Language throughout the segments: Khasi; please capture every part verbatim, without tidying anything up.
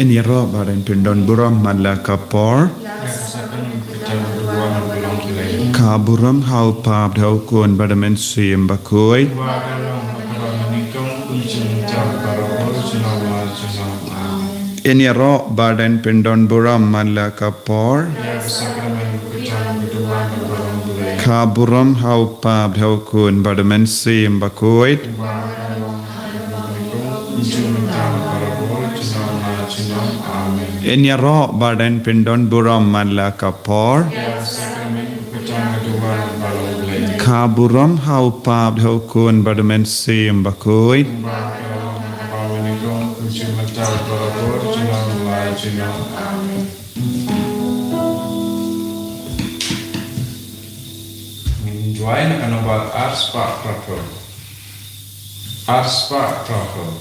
Yn ïaroh bad yn pyndon burom man la ka por. Ka burom ha u Kpa bad ha u Khun bad ha u Mynsiem Bakhuid. Yn ïaroh bad yn pyndon burom man la ka por. Ka burom ha u Kpa bad ha u Khun bad ha u Mynsiem Bakhuid. Yn ïaroh bad yn pyndon burom man la ka por. Ka burom ha u Kpa bad ha u Khun bad ha u Mynsiem Bakhuid. Ngin duwai na ka nombar ar spah phra phew. Ar spah phra phew.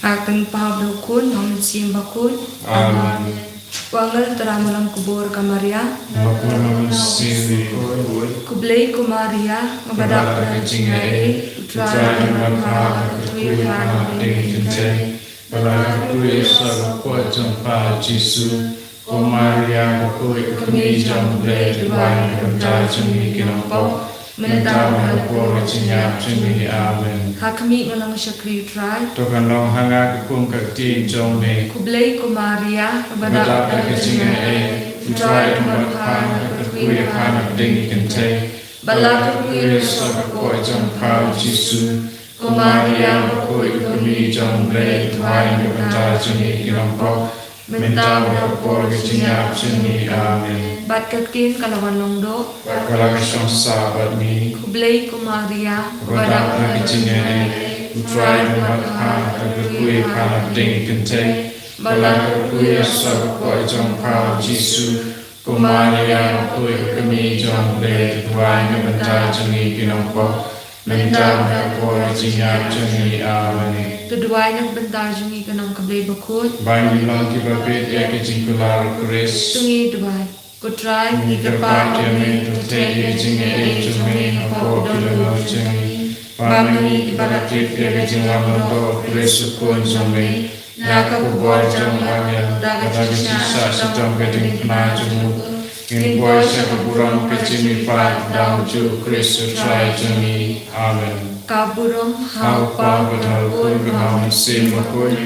Ha ka kyrteng u Kpa bad u Khun bad u Mynsiem Bakhuid. Amen. Ko angel trai, me long khublei ka Maria. Khublei ko Maria, nga ba dap da ka jingaiei, U Trai u don bad pha, nga kyrkhu ïa pha na pdeng ki kynthei, bad nga kyrkhu ïa u sawkpoh jong pha Jisu. Ko Maria, ko kmie jong U Blei, to duwai na ka bynta jong ngi ki nongpop, mynta bad ha ka por ka jingïap jong ngi. Amen. Ha khmih, nga long shakri U Trai. To kan long ha nga katkum ka ktien jong me. Khublei ko Maria, nga ba dap da ka jingaiei, U Trai u don bad pha, nga kyrkhu ïa pha na pdeng ki kynthei, bad nga kyrkhu ïa u sawkpoh jong pha Jisu. Ko Maria, ko kmie jong U Blei, to duwai na ka bynta jong ngi ki nongpop, mynta bad ha ka por ka jingïap jong ngi. Amen. Bad ka ktien ka la wan long doh, bad ka la shong sah bad ngi. Khublei ko Maria, nga ba dap da ka jingaiei, U Trai u don bad pha, nga kyrkhu ïa pha na pdeng ki kynthei, bad nga kyrkhu ïa u sawkpoh jong pha Jisu. Ko Maria, ko kmie jong U Blei, to duwai na ka bynta jong ngi ki nongpop, mynta bad ha ka por ka jingïap jong ngi. Amen. To duwai na ka bynta jong ngi ki nong ka Blei bakhuid, ba ngin long kiba bit ïa ka jingkular u Khrist. To ngin duwai. Ko Trai, ngi kyrpad ïa me, to theh ïa ka jingaiei jong me hapoh ki dohnud jong ngi, ba ma ngi kiba la tip ïa ka jingwan lyngdoh u Khrist u Khun jong me, na ka khubor jong u angel, da ka jingshah shitom ka diengphna jong u, ngin poi sha ka burom ka jingmihpat da u Jisu Khrist U Trai jong ngi. Amen. Ka burom ha u Kpa bad ha u Khun bad ha u Mynsiem Bakhuid,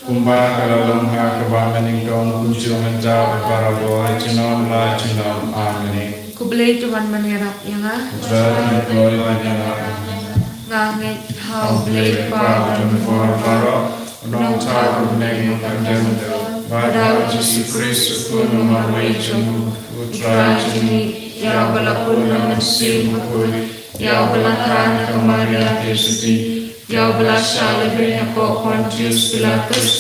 kumba ka la long ha kaba nyngkong, kumjuh mynta bad barabor, junom la junom. Amen. Khublei, to wan ban ïarap ïa nga. Nga ngeit ha u Blei Kpa uba don bor baroh, u Nongthaw uba bneng bad uba kordor, bad ha u Jisu Khrist u Khun uba marwei jong u, U Trai jong ngi, ïa uba la pun na u Mynsiem Bakhuid, ïa uba la kha na ka Maria Theisotti, ïa uba la shah lehbeiñ hapoh Pontius Pilatus,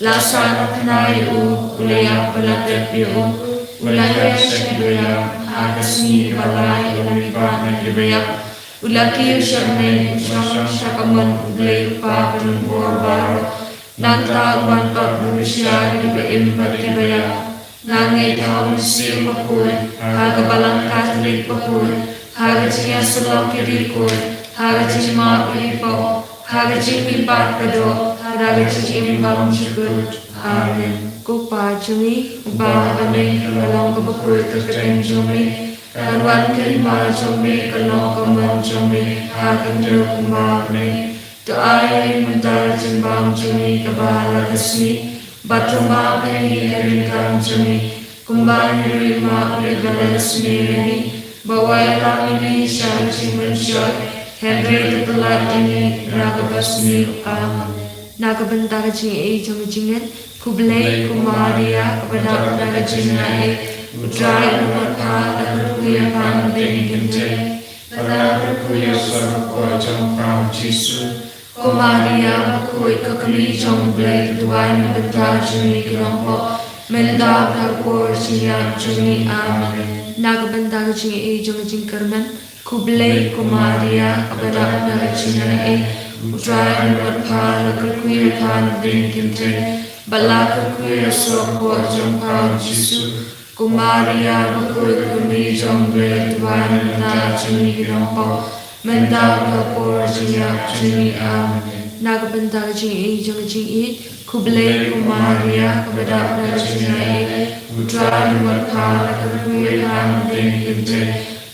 la sahnarphna ïa u, u la ïap bad la tep ïa u, u la hiar sha kiba ïap, ha ka sngi kaba lai u la mihpat na kiba ïap, u la kiew sha bneng, u shong sha ka mon U Blei U Kpa uba don bor baroh. Nangta un wan pat ban bishar ïa kiba im bad kiba ïap. Nga ngeit ha u Mynsiem Bakhuid, ha ka Balang Katholik bakhuid, ha ka jingïasyllok ïa ki riewkhuid, ha ka jingmap ïa ki pop, ha ka jingmihpat ka doh, ha ka jingim ba ym jukut. Amen. Ko Kpa jong ngi, uba ha bneng, ka long kaba khuid ka kyrteng jong me, kan wan ka hima jong me, kan long ka mon jong me, ha ka khyndew kumba ha bneng. To ai ïa ngi mynta ka jingbam jong ngi kaba ha la ka sngi, bad to map ïa ngi ki ryngkang jong ngi, kumba ngi ruh ngi map ïa kiba leh sniew ïa ngi, bad wat ïalam ïa ngi sha ka jingpynshoi, hynrei to pynlait ïa ngi na kaba sniew. Amen. Na ka bynta ka jingaiei jong ka jingngeit, khublei ko Maria, kaba dap da ka jingaiei, U Trai u don bad pha, nga kyrkhu ïa pha na pdeng ki kynthei, bad nga kyrkhu ïa u sawkpoh jong pha Jisu. Ko Maria bakhuid, ko kmie jong U Blei, to duwai na ka bynta jong ngi ki nongpop, mynta bad ha ka por ka jingïap jong ngi. Amen. Na ka bynta ka jingaiei jong ka jingkyrmen, khublei ko Maria, kaba dap da ka jingaiei, U Trai u don bad pha, nga kyrkhu ïa pha na pdeng ki kynthei, bad nga kyrkhu ïa u sawkpoh jong pha Jisu. Ko Maria bakhuid, ko kmie jong U Blei, to duwai na ka bynta jong ngi ki nongpop, mynta bad ha ka por ka jingïap jong ngi. Amen. Na ka bynta ka jingaiei jong ka jingïeit, khublei ko Maria, kaba dap da ka jingaiei, U Trai u don bad pha, nga kyrkhu ïa pha na pdeng ki kynthei,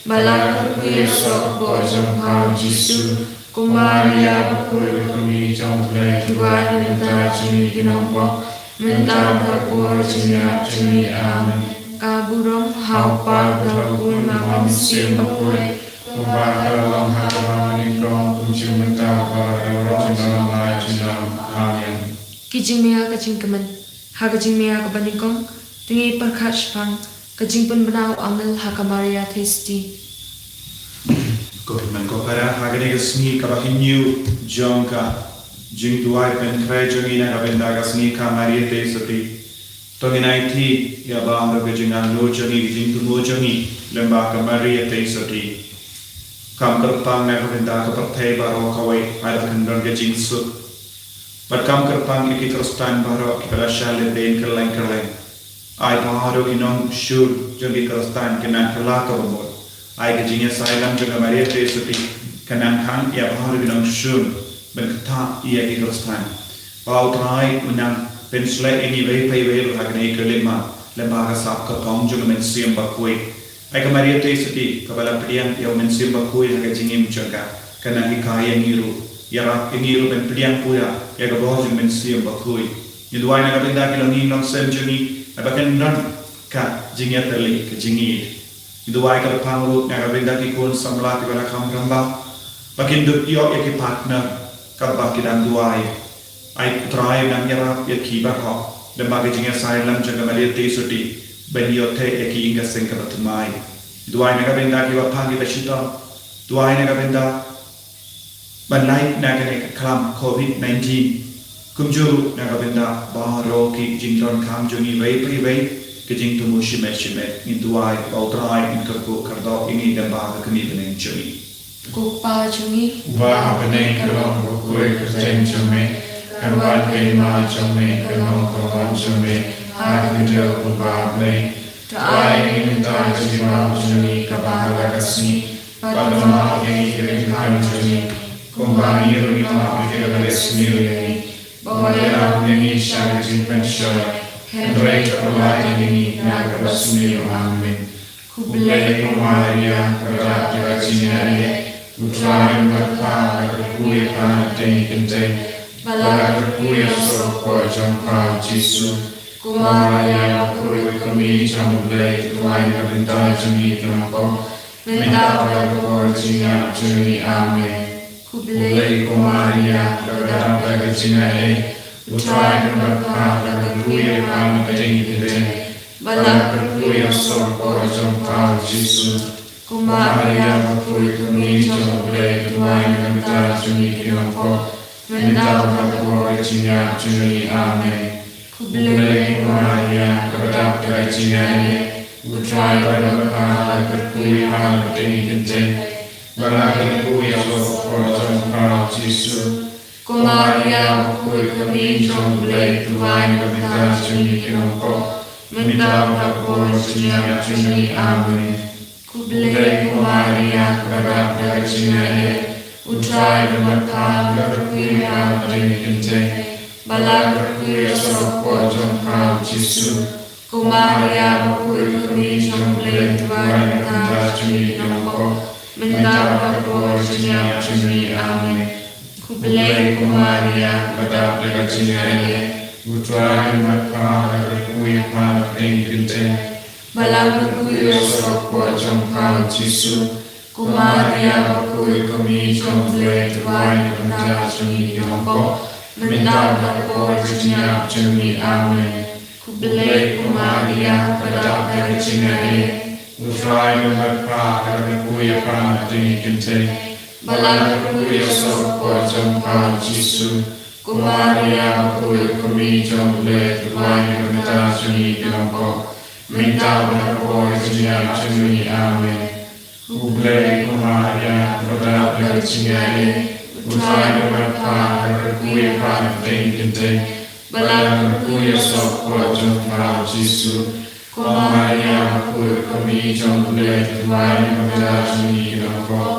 bad nga kyrkhu ïa u sawkpoh jong pha Jisu. Ko Maria bakhuid, ko kmie jong U Blei, to duwai na ka bynta jong ngi ki nongpop, mynta bad ha ka por ka jingïap jong ngi. Amen. Ka burom ha u Kpa bad ha u Khun bad ha u Mynsiem Bakhuid, kumba ka la long ha kaba nyngkong, kumjuh mynta bad barabor, junom la junom. Amen. Ki jingmih ha ka jingkmen. Ha ka jingmih ha kaba nyngkong, to ngin pyrkhat shaphang ka jingpynbna u angel ha ka Maria Theisotti. Ko hynmen ko para, ha kane ka sngi kaba hynñiew jong ka jingduwai pynkhreh jong ngi na ka bynta ka sngi ka Maria Theisotti, to ngin aiti ïa baroh ka jingangnud jong ngi, ka jingthmu jong ngi lyngba ka Maria Theisotti. Kam kyrpang na ka bynta ka pyrthei baroh kawei, haduh kan don ka jingsuk. Bad kam kyrpang ïa ki Khristan baroh kiba la shah lehbeiñ kylleng kylleng. Ai baroh ki nongshun jong ki Khristan ki nang kylla ka bamut. Ai ka jingïasaid lam jong ka Maria Theisotti ka nang khang ïa baroh ki nongshun ban ktah ïa ki Khristan. Ba U Trai un nang pynshlei ïa ngi iwei pa iwei ruh ha kane ka lima lyngba ka sap ka thong jong ka Mynsiem Bakhuid. Ai ka Maria Theisotti kaba la pdiang ïa U Mynsiem Bakhuid ha ka jingim jong ka, ka nang hikai ïa ngi ruh, ïarap ïa ngi ruh ban pdiang pura ïa ka bor jong U Mynsiem Bakhuid. Ngi duwai na ka bynta ki longïing longsem jong ngi, ai ba kan don ka jingïatylli ka jingïeid. Ngi duwai kyrpang ruh na ka bynta ki khun samla kiba la kham rangbah, ba kin dup ïoh ïa ki partner katba ki dang duwai. Ai U Trai nang ïarap ïa ki baroh lyngba ka jingïasaid lam jong ka Maria Theisotti ban ïoh theh ïa ki ïing ka seng kaba thymmai. Ngi duwai na ka bynta kiba phah kiba shitom. Duwai na ka bynta ban lait na kane ka khlam covid nineteen. Kumjuh ruh na ka bynta baroh ki jingdonkam jong ngi iwei pa iwei, ka jingthmu shimet shimet. Ngi duwai ba U Trai un kyrkhu kyrdoh ïa ngi lyngba ka kmie bneng jong ngi. Ko Kpa jong ngi uba ha bneng, ka long bakhuid ka kyrteng jong me, kan wan ka hima jong me, kan long ka mon jong me ha ka khyndew kumba ha bneng. To ai ïa ngi mynta ka jingbam jong ngi kaba ha la ka sngi, bad to map ïa ngi ki ryngkang jong ngi, kumba ngi ruh ngi map ïa kiba la sniew ïa ngi. Ba wat ïarap ïa ngi sha ka jingpynshoi, hynrei to pynlait ïa ngi na kaba sniew. Amen. Khublei ko Maria, kaba dap da ka jingïaid, U Trai u don bad pha, pha la kyrkhu ïa pha na ka bynta ki kynthei, bad la kyrkhu ïa u soh jong pha U Jisu. Ko Maria bakhuid, ko kmie jong U Blei, to duwai na ka bynta jong ngi ki nongpop, mynta bad ha ka por jingïap jong ngi. Amen. Khublei ko Maria, kaba dap da ka jingïaid, U Trai u don bad pha, pha la kyrkhu ïa pha na ka bynta ki kynthei, bad la kyrkhu ïa u soh jong pha U Jisu. Ko Maria bakhuid, ko kmie jong U Blei, to duwai na ka bynta jong ngi ki nongpop, mynta bad ha ka por jingïap jong ngi. Amen. Khublei ko Maria, kaba dap da ka jingïaid, U Trai u don bad pha, pha la kyrkhu ïa pha na ka bynta ki kynthei, bad la kyrkhu ïa u soh jong pha U Jisu. Ko Maria bakhuid, ko kmie jong U Blei, to duwai na ka bynta jong ngi ki nongpop, mynta bad ha ka por jingïap jong ngi. Amen. Khublei ko Maria, kaba dap da ka jingïaid, U Trai u don bad pha, pha la kyrkhu ïa pha na ka bynta ki kynthei, bad la kyrkhu ïa u soh jong pha U Jisu. Ko Maria bakhuid, ko kmie jong U Blei, to duwai na ka bynta jong ngi ki nongpop, mynta bad ha ka por jingïap jong ngi. Amen. Khublei ko Maria, kaba dap da ka jingïaid, U Trai u don bad pha, pha la kyrkhu ïa pha na ka bynta ki kynthei, bad la kyrkhu ïa u soh jong pha U Jisu. Ko Maria bakhuid, ko kmie jong U Blei, to duwai na ka bynta jong ngi ki nongpop, mynta bad ha ka por jingïap jong ngi. Amen. Khublei ko Maria, kaba dap da ka jingïaid, U Trai u don bad pha, pha la kyrkhu ïa pha na ka bynta ki kynthei, bad la kyrkhu ïa u soh jong pha U Jisu. Ko Maria bakhuid, ko kmie jong U Blei, to duwai na ka bynta jong ngi ki nongpop, mynta bad ha ka por jingïap jong ngi. Amen. Khublei ko Maria, kaba dap da ka jingïaid, U Trai u don bad pha, pha la kyrkhu ïa pha na ka bynta ki kynthei, bad la kyrkhu ïa u soh jong pha U Jisu. Ko Maria bakhuid, ko kmie jong U Blei, to duwai na ka bynta jong ngi ki nongpop,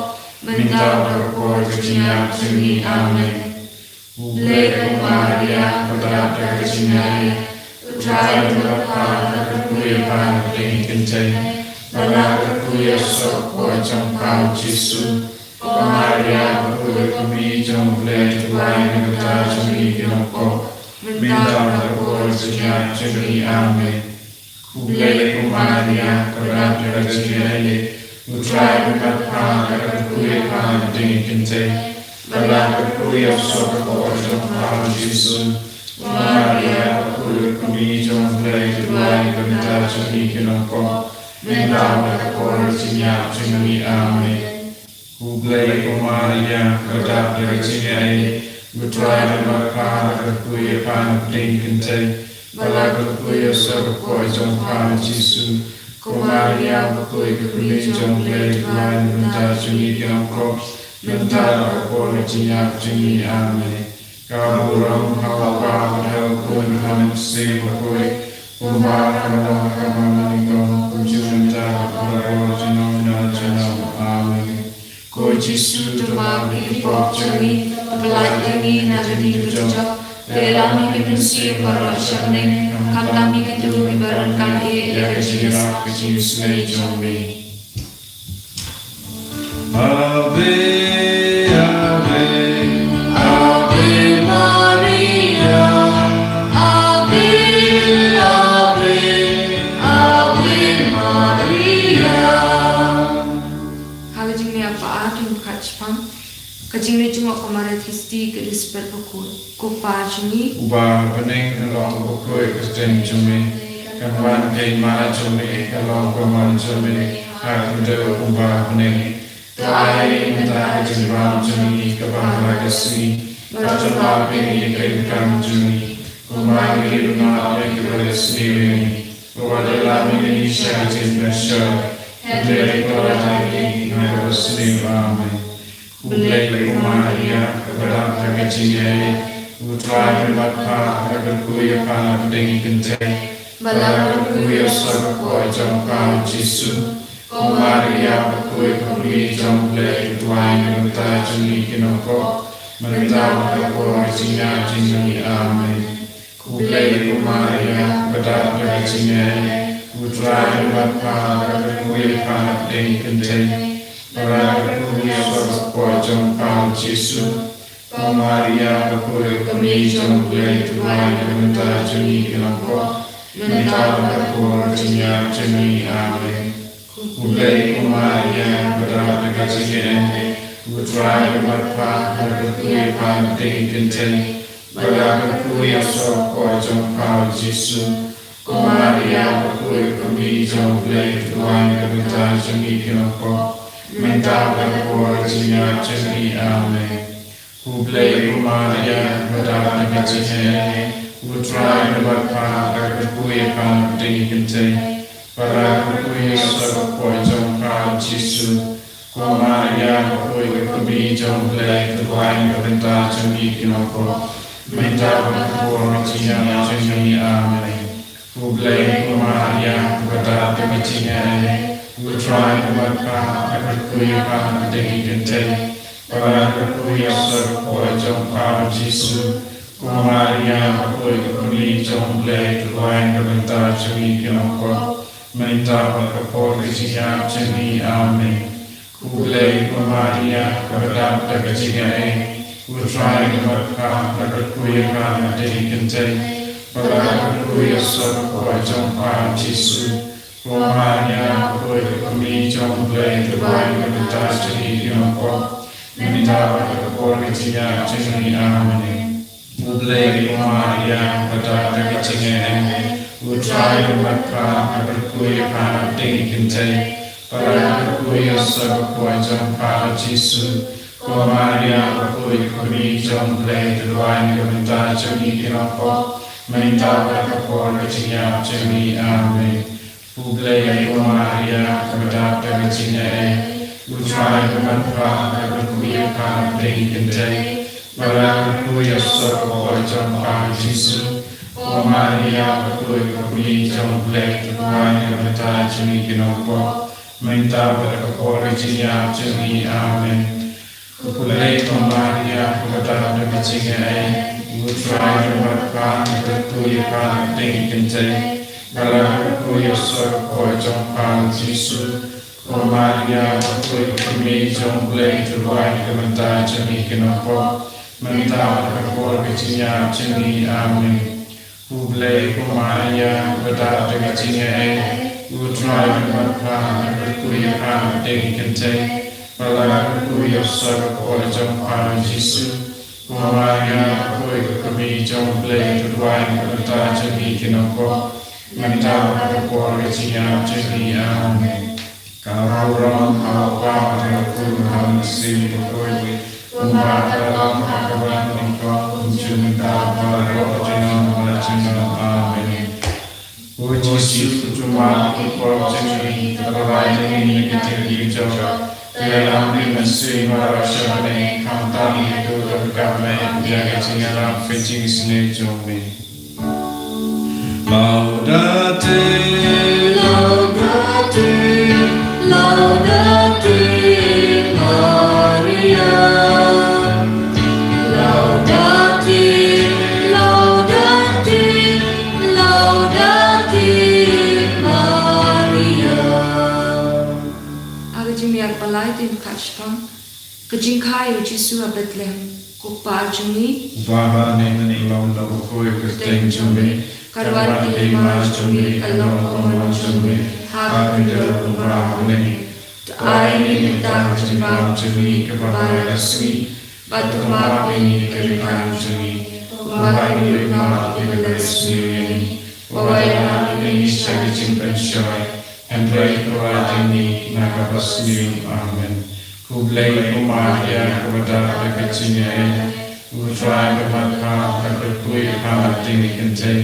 mynta bad ha ka por jingïap jong ngi. Amen. Khublei ko Maria, kaba dap da ka jingïaid, U Trai u don bad pha, pha la kyrkhu ïa pha na ka bynta ki kynthei, bad la kyrkhu ïa u soh jong pha U Jisu. Ko Maria bakhuid, ko kmie jong U Blei, to duwai na ka bynta jong ngi ki nongpop, mynta bad ha ka por jingïap jong ngi. Amen. Khublei ko Maria, kaba dap da ka jingïaid, U Trai u don bad pha, pha la kyrkhu ïa pha na ka bynta ki kynthei, bad la kyrkhu ïa u soh jong pha U Jisu. Ko Maria bakhuid, ko kmie jong U Blei, to duwai na ka bynta jong ngi ki nongpop, mynta bad ha ka por jingïap jong ngi. Amen. Khublei ko Maria, kaba dap da ka jingïaid, U Trai u don bad pha, pha la kyrkhu ïa pha na ka bynta ki kynthei, bad la kyrkhu ïa u soh jong pha U Jisu. Ko Maria bakhuid, ko kmie jong U Blei, to duwai na ka bynta jong ngi ki nongpop, mynta bad ha ka por jingïap jong ngi. Amen. Ka burom ha U Kpa bad ha U Khun bad ha U Mynsiem Bakhuid, Kumba ka long ha ka ban nyngkong, kumjuh mynta, bad ha ka por junom junom. Amen. Ko Jisu, to map ïa ki pop jong ngi, to pyllait ïa ngi na ka ding ka jong, to ïalam ïa ki mynsiem baroh sha bneng, khamtam ïa kito kiba donkam eh ïa ka jingïarap ka jingisynei jong me. Ave, Ave, Ave Maria, Ave, Ave, Ave Maria. Ha ka jingleh arphew ar, dkhot shiphew phang. Ka jingleh jong u Maria Theisotti ka dei spah bakhuid. Ko Pa jong ngi uba ha bneng, ka long bakhuid ka kyrteng jong me. Kan wan ka hima jong me, ka long ka mon jong me ha ka khyndew kumba ha bneng. To ai mynta ka jingbam jong ngi kaba man la ka sngi. Bad to map ïa ngi ïa ka kam jong ngi, kumba ngi ruh ngi map ïa kiba la sniew ïa ngi. Wat ïalam ïa ngi sha ka jingpynshoi, hynrei khlad ïa ngi na kaba sniew. Amen. Khublei ko Maria, kaba dap da ka jingaiei, U Trai u don bad pha, ha ka kyrkhu ïa pha na pdeng ki kynthei, bad ha ka kyrkhu ïa u soh bakhuid jong pha u Jisu. Ko Maria bakhuid, ka kmie jong U Blei, to duwai na ka bynta jong ngi ki nongpop, mynta bad ha ka por ka jingïap jong ngi. Amen. Khublei ko Maria, kaba dap da ka jingaiei, U Trai u don bad pha, ha ka kyrkhu ïa pha na pdeng ki kynthei, bad ha ka kyrkhu ïa u soh bakhuid jong pha u Jisu. Ko Maria bakhuid, ka kmie jong U Blei, to duwai na ka bynta jong ngi ki nongpop, mynta bad ha ka por ka jingïap jong ngi. Amen. Khublei ko Maria, kaba dap da ka jingaiei, U Trai u don bad pha, ha ka kyrkhu ïa pha na pdeng ki kynthei, bad ha ka kyrkhu ïa u soh bakhuid jong pha u Jisu. Ko Maria bakhuid, ka kmie jong U Blei, to duwai na ka bynta jong ngi ki nongpop, mynta bad ha ka por ka jingïap jong ngi. Amen. Khublei ko Maria, kaba dap da ka jingaiei, U Trai u don bad pha, ha ka kyrkhu ïa pha na pdeng ki kynthei, bad ha ka kyrkhu ïa u soh bakhuid jong pha u Jisu. Ko Maria bakhuid, ka kmie jong U Blei, to duwai na ka bynta jong ngi ki nongpop, mynta bad ha ka por ka jingïap jong ngi. Amen. Khublei ko Maria, kaba dap da ka jingaiei, U Trai u don bad pha, ha ka kyrkhu ïa pha na pdeng ki kynthei, bad ha ka kyrkhu ïa u soh bakhuid jong pha u Jisu. Ko Maria bakhuid, ka kmie jong U Blei, to duwai na ka bynta jong ngi ki nongpop, mynta bad ha ka por ka jingïap jong ngi. Amen. Khublei ko Maria, kaba dap da ka jingaiei, U Trai u don bad pha, ha ka kyrkhu ïa pha na pdeng ki kynthei, bad ha ka kyrkhu ïa u soh bakhuid jong pha u Jisu. Ko Maria bakhuid, ka kmie jong U Blei, to duwai na ka bynta jong ngi ki nongpop, mynta bad ha ka por ka jingïap jong ngi. Amen. Khublei ko Maria, kaba dap da ka jingaiei, U Trai u don bad pha, ha ka kyrkhu ïa pha na pdeng ki kynthei, bad ha ka kyrkhu ïa u soh bakhuid jong pha u Jisu. Ko Maria bakhuid, ka kmie jong U Blei, to duwai na ka bynta jong ngi ki nongpop, mynta bad ha ka por ka jingïap jong ngi. Amen. Khublei ko Maria, kaba dap da ka jingaiei, U Trai u don bad pha, ha ka kyrkhu ïa pha na pdeng ki kynthei, bad ha ka kyrkhu ïa u soh bakhuid jong pha u Jisu. Ko Maria bakhuid, ka kmie jong U Blei, to duwai na ka bynta jong ngi ki nongpop, mynta bad ha ka por ka jingïap jong ngi. Amen. Khublei ko Maria, kaba dap da ka jingaiei, U Trai u don bad pha, ha ka kyrkhu ïa pha na pdeng ki kynthei, bad ha ka kyrkhu ïa u soh bakhuid jong pha u Jisu. Ko Maria bakhuid, ka kmie jong U Blei, to duwai na ka bynta jong ngi ki nongpop, mynta bad ha ka por ka jingïap jong ngi. Amen. Khublei ko Maria, kaba dap da ka jingaiei, U Trai u don bad pha, ha ka kyrkhu ïa pha na pdeng ki kynthei, bad ha ka kyrkhu ïa u soh bakhuid jong pha u Jisu. Ko Maria bakhuid, ka kmie jong U Blei, to duwai na ka bynta jong ngi ki nongpop, mynta bad ha ka por ka jingïap jong ngi. Amen. Ka burom ha U Kpa, ha U Khun, ha U Mynsiem Bakhuid, kumba ka la long ha ka ban nyngkong, kumjuh mynta, bad baroh junom junom. Amen. Ko Jisu, to map ïa ki pop jong ngi, to pyllait ïa ngi na ka ding ka jong, to ïalam ïa ki mynsiem baroh sha bneng, khamtam ïa kito kiba donkam eh ïa ka jingïarap ka jingisynei jong me. Laudate, laudate, laudate Maria. Laudate, laudate, laudate Maria. Ha ka jingmyntoi ba lai dei khatshpang. Ka jingkha ïa u Jisu ha Bethlehem. Ko Kpa jong ngi, uba ha bneng, long da u khuid kyrteng jong me. Ka wan ka hima jong me, ka long ka mon jong me ha khyndiat kumba ha bneng. To ai ngi mynta ka jingbam jong ngi kaba ha ka sngi, bad to map ïa ngi ki ryngkang jong ngi, kumba ngi map ïa ki ba la sniew ïa ngi. Wat la ai ngi sha ka jingpynshoi, hynrei kyrwad ïa ngi na kaba sniew. Amen. Khublei ko Maria, kaba dap da ka jingaiei, u Trai u don bad pha, pha ka kyrkhu ïa pha na ka bneng kynthei,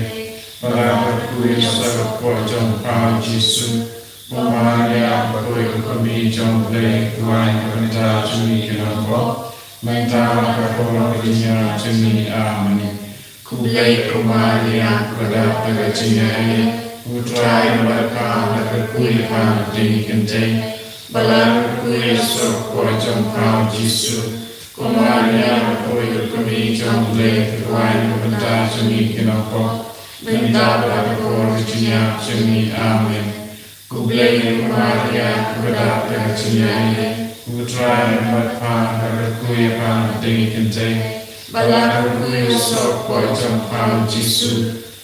bad la kyrkhu ïa u soh ka jong pha u Jisu. Ko Maria, bakhuid ka kmie jong u Blei, duwai na ka bynta jong ngi ki nongpop, mynta bad ha ka por ka jingïap jong ngi. Amen. Khublei ko Maria, kaba dap da ka jingaiei, u Trai u don bad pha, pha ka kyrkhu ïa pha na ka bneng kynthei, bad la kyrkhu ïa u soh ka jong pha u Jisu. Ko Maria, bakhuid ka kmie jong u Blei, duwai na ka bynta jong ngi ki nongpop, mynta bad ha ka por ka jingïap jong ngi. Amen. Khublei ko Maria, kaba dap da ka jingaiei, u Trai u don bad pha, pha ka kyrkhu ïa pha na ka bneng kynthei, bad la kyrkhu ïa u soh ka jong pha u Jisu.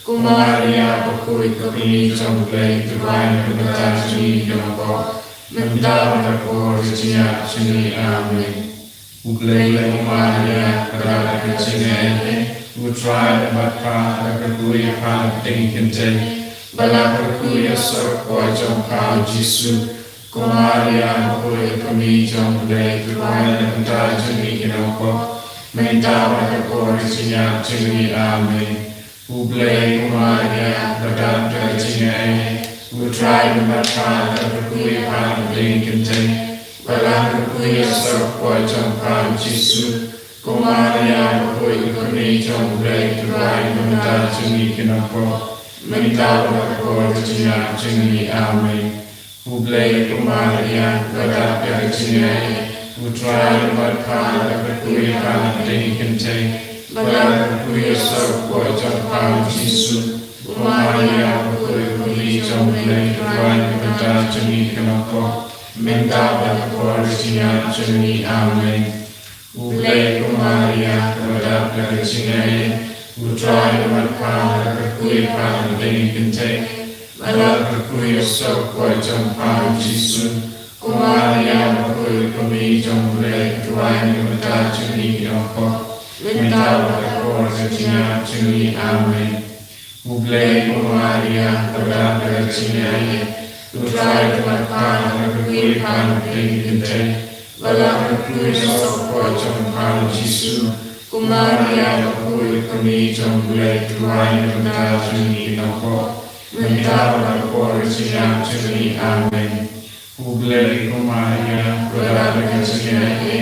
Ko Maria, bakhuid ka kmie jong u Blei, duwai na ka bynta jong ngi ki nongpop, mynta bad ha ka por ka jingïap jong ngi. Amen. Khublei ko Maria, kaba dap da ka jingaiei, u Trai u don bad pha, pha ka kyrkhu ïa pha na ka bneng kynthei, bad la kyrkhu ïa u soh ka jong pha u Jisu. Ko Maria, bakhuid ka kmie jong u Blei, duwai na ka bynta jong ngi ki nongpop, mynta bad ha ka por ka jingïap jong ngi. Amen. Khublei ko Maria, kaba dap da ka jingaiei, u Trai u don bad pha, pha ka kyrkhu ïa pha na ka bneng kynthei, bad la kyrkhu ïa u soh ka jong pha u Jisu. Ko Maria, bakhuid ka kmie jong u Blei, duwai na ka bynta jong ngi ki nongpop, mynta bad ha ka por ka jingïap jong ngi. Amen. Khublei ko Maria, kaba dap da ka jingaiei, u Trai u don bad pha, pha ka kyrkhu ïa pha na ka bneng kynthei, bad la kyrkhu ïa u soh ka jong pha u Jisu. Ko Maria, bakhuid ka kmie jong u Blei, duwai na ka bynta jong ngi ki nongpop, mynta bad ha ka por ka jingïap jong ngi. Amen. Khublei ko Maria, kaba dap da ka jingaiei, u Trai u don bad pha, pha ka kyrkhu ïa pha na ka bneng kynthei, bad la kyrkhu ïa u soh ka jong pha u Jisu. Ko Maria, bakhuid ka kmie jong u Blei, duwai na ka bynta jong ngi ki nongpop, mynta bad ha ka por ka jingïap jong ngi. Amen. Khublei ko Maria, kaba dap da ka jingaiei, u Trai u don bad pha, pha ka kyrkhu ïa pha na ka bneng kynthei, bad la kyrkhu ïa u soh ka jong pha u Jisu. Ko Maria, bakhuid ka kmie jong u Blei, duwai na ka bynta jong ngi ki nongpop, mynta bad ha ka por ka jingïap jong ngi. Amen. Khublei ko Maria, kaba dap da ka jingaiei,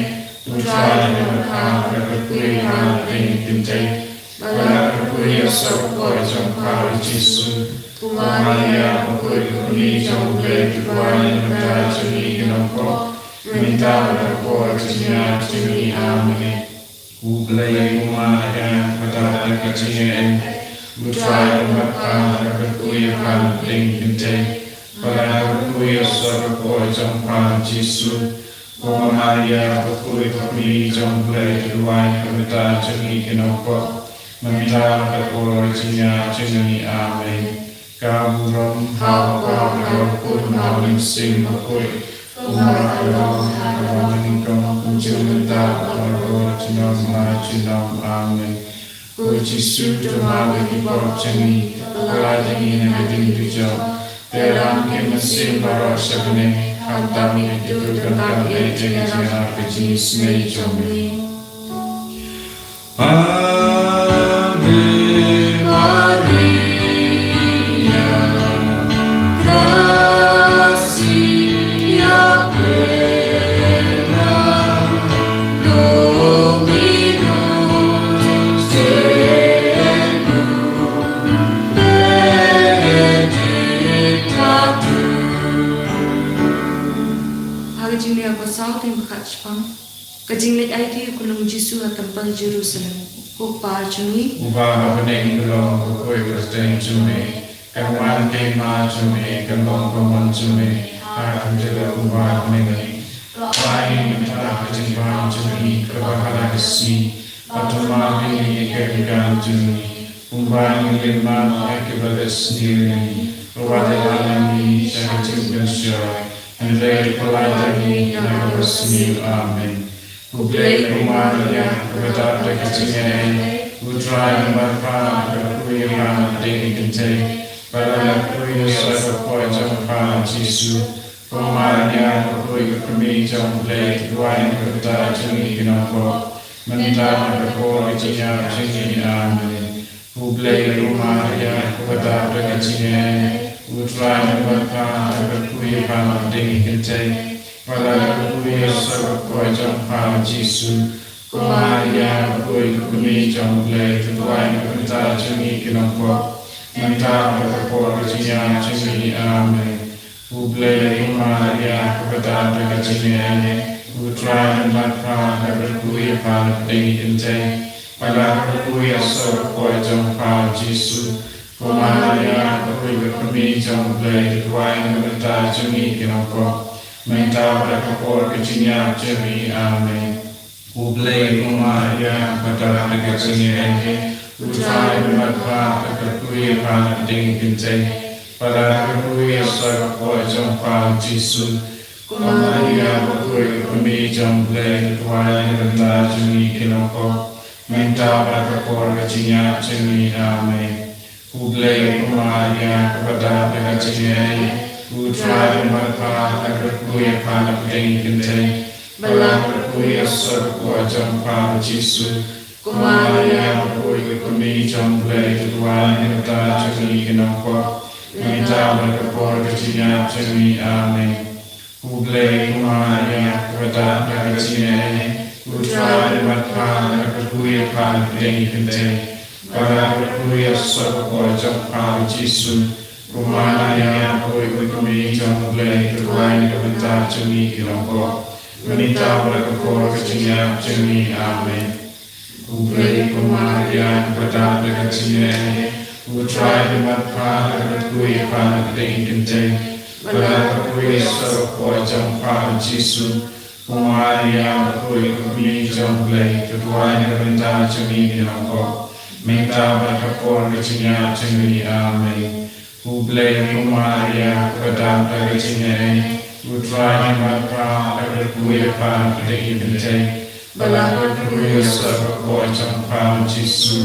u Trai u don bad pha, pha ka kyrkhu ïa pha na ka bneng kynthei, bad la kyrkhu ïa u soh ka jong pha u Jisu. Ko Maria, bakhuid ka kmie jong u Blei, duwai na ka bynta jong ngi ki nongpop, mynta bad ha ka por ka jingïap jong ngi. Amen. Khublei ko Maria, kaba dap da ka jingaiei, u Trai u don bad pha, pha ka kyrkhu ïa pha na ka bneng kynthei, bad la kyrkhu ïa u soh ka jong pha u Jisu. Ko Maria, bakhuid ka kmie jong u Blei, duwai na ka bynta jong ngi ki nongpop, mynta bad ha ka por ka jingïap jong ngi. Amen. Ka burom ha u Kpa, ha u Khun, ha u Mynsiem Bakhuid, kumba ka long, ha ka long, ha ka nyngkong, kumjuh mynta, bad baroh junom la junom. Amen. Ko Jisu, to map ïa ki pop jong ngi, pynlait ïa ngi na ka jingdujok, te ram ïa ki mynsiem baroh sha bneng, khamtam ïa kito kiba donkam ïa ka jingïarap ka jingisynei jong ngi. Ave Maria, gracia plena, Dominus tecum, Ka jingmih ba saw teng ba khatshpang. Ka jingleit aiti u Kynrad Jisu ha templ Jerusalem. Ko Pa jong ngi uba ha bneng, ka long ka kyrteng jong me. Kan wan ka hima jong me, kan long ka mon jong me ha ka khyndew kumba ha bneng. Ai ngi mynta ka jingbam jong ngi kaba ha la ka sngi. Bad to map ïa ngi ïa ki kyrdan jong ngi, kumba ngi len map ïa kiba ïasngewthuh ïa ngi. Wat ïalam ïa ngi sha ka jingpynshoi, hynrei pyllait ïa ngi na kaba sniew. Amen. Khublei ko Maria, kaba dap da ka jingaiei, U Trai u don bad pha, pha ka kpu ïa pha na pdeng ki kynthei, bad la ka kpu ïa u sawdong jong pha Jisu. Ko Maria, ka kpu ïa ka kmie jong U Blei, to duwai ïa ngi ka bynta jong ngi ki nongpop, mynta bad ha ka por ka jingïap jong ngi. Amen. Khublei ko Maria, kaba dap da ka jingaiei, U Trai u don bad pha, pha ka kpu ïa pha na pdeng ki kynthei, bad la ka kpu ïa u sawdong jong pha Jisu. Ko Maria, ka kpu ïa ka kmie jong U Blei, to duwai ïa ngi ka bynta jong ngi ki nongpop, mynta bad ha ka por ka jingïap jong ngi. Amen. Khublei ko Maria, kaba dap da ka jingaiei, U Trai u don bad pha, pha ka kpu ïa pha na pdeng ki kynthei, bad la ka kpu ïa u sawdong jong pha Jisu. Ko Maria, ka kpu ïa ka kmie jong U Blei, to duwai ïa ngi ka bynta jong ngi ki nongpop, mynta bad ha ka por ka jingïap jong ngi. Amen. Khublei ko Maria, kaba dap da ka jingaiei, U Trai u don bad pha, pha ka kpu ïa pha na pdeng ki kynthei, bad la ka kpu ïa u sawdong jong pha Jisu. Ko Maria, ka kpu ïa ka kmie jong U Blei, to duwai ïa ngi ka bynta jong ngi ki nongpop, mynta bad ha ka por ka jingïap jong ngi. Amen. Khublei ko Maria, kaba dap da ka jingaiei, U Trai u don bad pha, pha ka kpu ïa pha na pdeng ki kynthei, bad la ka kpu ïa u sawdong jong pha Jisu. Ko Maria, ka kpu ïa ka kmie jong U Blei, to duwai ïa ngi ka bynta jong ngi ki nongpop, mynta bad ha ka por ka jingïap jong ngi. Amen. Khublei ko Maria, kaba dap da ka jingaiei, U Trai u don bad pha, pha ka kpu ïa pha na pdeng ki kynthei, bad la ka kpu ïa u sawdong jong pha Jisu. Ko Maria, ka kpu ïa ka kmie jong U Blei, to duwai ïa ngi ka bynta jong ngi ki nongpop, mynta bad ha ka por ka jingïap jong ngi. Amen. Khublei ko Maria, kaba dap da ka jingaiei, U Trai u don bad pha, pha ka kpu ïa pha na pdeng ki kynthei, bad la ka kpu ïa u sawdong jong pha Jisu. Ko Maria, ka kpu ïa ka kmie jong U Blei, to duwai ïa ngi ka bynta jong ngi ki nongpop, mynta bad ha ka por ka jingïap jong ngi. Amen. Khublei ko Maria, kaba dap da ka jingaiei, U Trai u don bad pha, pha ka kpu ïa pha na pdeng ki kynthei, bad la ka kpu ïa u sawdong jong pha Jisu.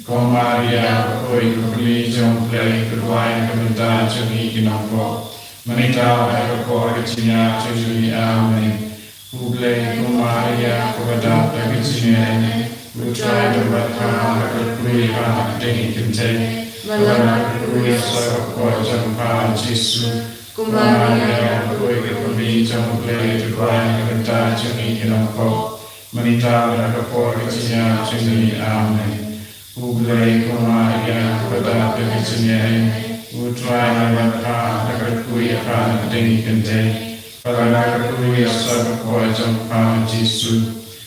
Ko Maria, ka kpu ïa ka kmie jong U Blei, to duwai ïa ngi ka bynta jong ngi ki nongpop, mynta bad ha ka por ka jingïap jong ngi. Amen. Khublei ko Maria, kaba dap da ka jingaiei, U Trai u don bad pha, pha ka kpu ïa pha na pdeng ki kynthei, bad la ka kpu ïa u sawdong jong pha Jisu. Ko Maria, ka kpu ïa ka kmie jong U Blei, to duwai ïa ngi ka bynta jong ngi ki nongpop, mynta bad ha ka por ka jingïap jong ngi. Amen. Khublei ko Maria, kaba dap da ka jingaiei, U Trai u don bad pha, pha ka kpu ïa pha na pdeng ki kynthei, bad la ka kpu ïa u sawdong jong pha Jisu.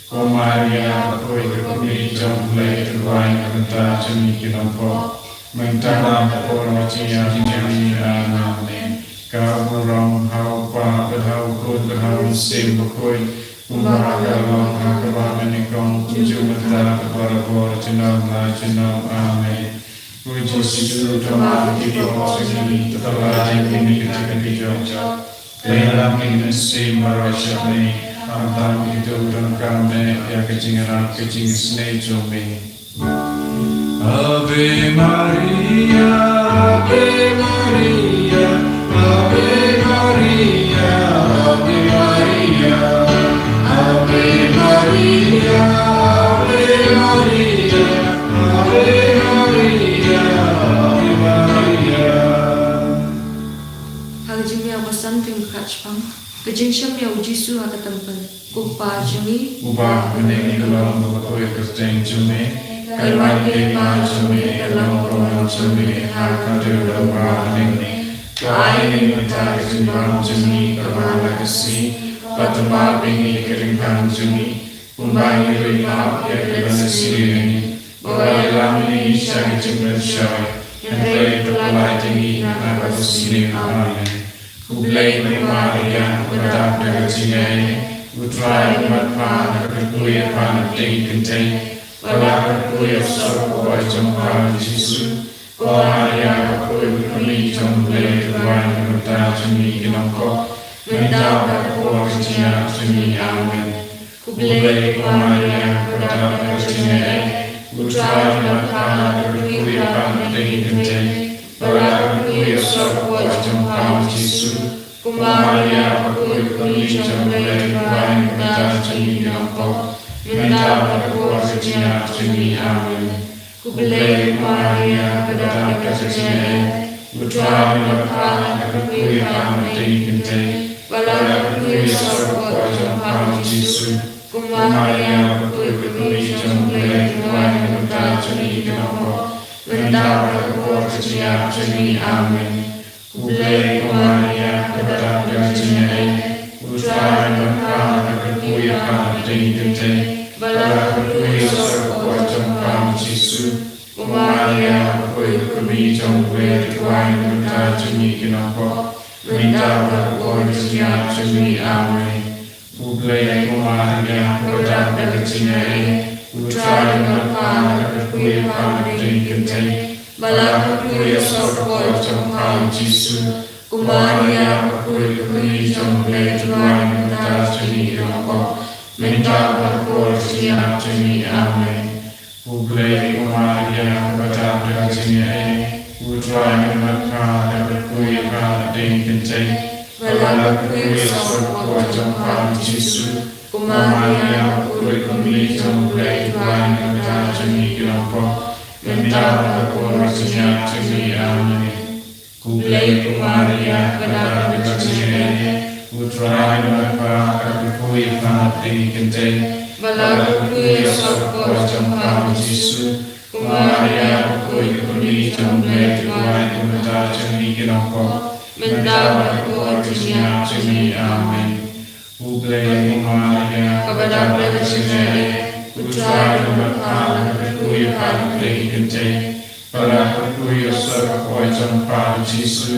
Ko Maria, ka kpu ïa ka kmie jong U Blei, to duwai ïa ngi ka bynta jong ngi ki nongpop, mynta bad ha ka por ka jingïap jong ngi. Amen. Ka burom ha U Kpa bad ha U Khun bad ha U Mynsiem Bakhuid, kumba ka long ha kaba mynnyngkong, kumjuh mynta bad barabor, junom la junom. Amen. Ko Jisu, to map ïa ki pop jong ngi, to pyllait ïa ngi na ka jingkynjoh. Ïalam ïa ki mynsiem baroh sha me, khamtam kito kiba donkam bniah ïa ka jingïarap ka jingisynei jong me. Ave Maria, Ave Maria, Ave Maria, Ave Maria, Ave Maria, Ave Maria, Ave Maria, Ave Maria. Ha ka jingmih ba san teng ba khatshpang. Ka jingshem ïa U Jisu ha ka templ. Ko Pa jong ngi uba ha bneng, ka long ba kyrkhu ïa ka kyrteng jong me. Kan wan ka hima jong me, kan long ka mon jong me ha ka khyndew kumba ha bneng. To ai ïa ngi mynta ka jingbam jong ngi kaba ha la ka sngi. Bad to map ïa ngi ïa ka jingkyrmen jong ngi, kumba ngi ruh ngi map ïa kiba sniew ïa ngi. Bad wat ïalam ïa ngi sha ka jingpynshoi, hynrei to pyllait ïa ngi na kaba sniew. Amen. Khublei ko Maria, kaba dap da ka jingaiei, U Trai u don bad pha, pha kyrkhu ïa pha na pdeng ki kynthei, bad la kyrkhu ïa u sor u kpoh jong pha u Jisu. Ko Maria, ka kmie ka kmie jong U Blei, to duwai ïa ngi bad ïa ki nongpop, mynta bad ha ka por ka jingïap jong ngi. Amen. Khublei ko Maria, kaba dap da ka jingaiei, U Trai u don bad pha, pha kyrkhu ïa pha na pdeng ki kynthei, bad la kyrkhu ïa u sor u kpoh jong pha u Jisu. Ko Maria, ka kmie ka kmie jong U Blei, to duwai ïa ngi bad ïa ki nongpop, mynta bad ha ka por ka jingïap jong ngi. Amen. Khublei ko Maria, kaba dap da ka jingaiei, U Trai u don bad pha, pha kyrkhu ïa pha na pdeng ki kynthei, bad la kyrkhu ïa u sor u kpoh jong pha u Jisu. Ko Maria, ka kmie ka kmie jong U Blei, to duwai ïa ngi bad ïa ki nongpop, mynta bad ha ka por ka jingïap jong ngi. Amen. Khublei ko Maria, kaba dap da ka jingaiei, U Trai u don bad pha, pha kyrkhu ïa pha na pdeng ki kynthei, bad la kyrkhu ïa u sor u kpoh jong pha u Jisu. Ko Maria, ka kmie ka kmie jong U Blei, to duwai ïa ngi bad ïa ki nongpop, mynta bad ha ka por ka jingïap jong ngi. Amen. Khublei ko Maria, kaba dap da ka jingaiei, U Trai u don bad pha, pha kyrkhu ïa pha na pdeng ki kynthei, bad la kyrkhu ïa u sor u kpoh jong pha u Jisu. Ko Maria, ka kmie ka kmie jong U Blei, to duwai ïa ngi bad ïa ki nongpop, mynta bad ha ka por ka jingïap jong ngi. Amen. Khublei ko Maria, kaba dap da ka jingaiei, U Trai u don bad pha, pha kyrkhu ïa pha na pdeng ki kynthei, bad la kyrkhu ïa u sor u kpoh jong pha u Jisu. Ko Maria, ka kmie ka kmie jong U Blei, to duwai ïa ngi bad ïa ki nongpop, mynta bad ha ka por ka jingïap jong ngi. Amen. Khublei ko Maria, kaba dap da ka jingaiei, U Trai u don bad pha, pha kyrkhu ïa pha na pdeng ki kynthei, bad la kyrkhu ïa u sor u kpoh jong pha u Jisu. Ko Maria, ka kmie ka kmie jong U Blei, to duwai ïa ngi bad ïa ki nongpop, mynta bad ha ka por ka jingïap jong ngi. Amen. Khublei ko Maria, kaba dap da ka jingaiei, U Trai u don bad pha, pha kyrkhu ïa pha na pdeng ki kynthei, bad la kyrkhu ïa u sor u kpoh jong pha u Jisu.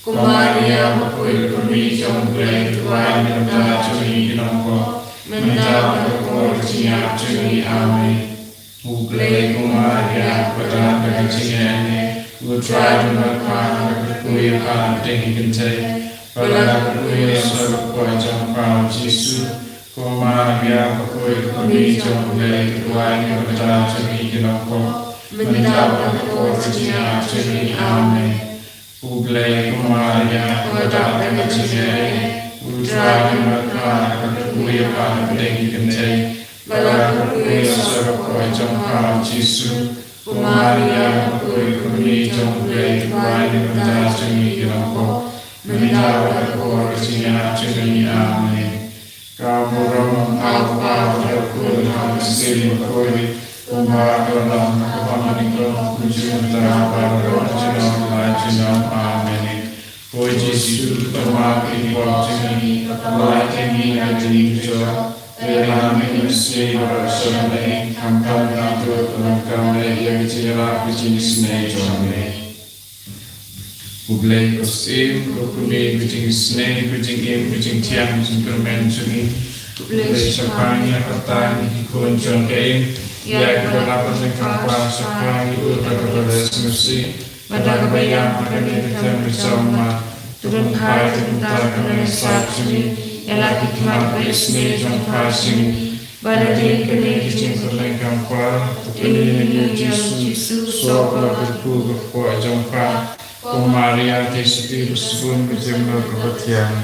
Ko Maria, ka kmie ka kmie jong U Blei, to duwai ïa ngi bad ïa ki nongpop, mynta bad ha ka por ka jingïap jong ngi. Amen. Khublei ko Maria, kaba dap da ka jingaiei, U Trai u don bad pha, pha kyrkhu ïa pha na pdeng ki kynthei, bad la kyrkhu ïa u sor u kpoh jong pha u Jisu. Ko Maria, ka kmie ka kmie jong U Blei, to duwai ïa ngi bad ïa ki nongpop, mynta bad ha ka por ka jingïap jong ngi. Amen. Khublei ko Maria, kaba dap da ka jingaiei, U Trai u don bad pha, pha kyrkhu ïa pha na pdeng ki kynthei, bad la kyrkhu ïa u sor u kpoh jong pha u Jisu. Ko Maria, ka kmie ka kmie jong U Blei, to duwai ïa ngi bad ïa ki nongpop, mynta bad ha ka por ka jingïap jong ngi. Amen. Ka burom ha u Kpa bad ha u Khun bad ha u Mynsiem Bakhuid, kumba ka long ha kaba mynnyngkong, kumjuh mynta bad baroh junom la junom. Amen. Ko Jisu, to map ïa ki pop jong ngi, to pyllait ïa ngi na ka jingkjut, to ïalam ïa ngi mynsngi baroh sha ba ïeit, khamtam ban ïathuh, ban kam leh ïa ka jingïarap ka jingisynei jong me. Ko Blei ko Syiem, ko Kmie ka jingisynei, ka jingim, ka jingthiang, ka jingkyrmen jong ngi. Ko Blei shaphang ïa ka bynta ki khun jong ka Im, ïa kiba la pynlong kam bha shaphang ïa u da kaba resmasi, bad da kaba ïam ha kane ka tem ka jong ma, to pynphai da ka bynta ka nongïasaid jong ngi, ïa la ki khmat ba isynei jong pha jong ngi. Bad hadien kane ka jingpynlong kam bha, to kylli ïa ngi ïa u Jisu, soh bad kyrkhu ka kpoh jong pha. Ko Maria Theisotti, ba sbun ka jingmut kaba thiang.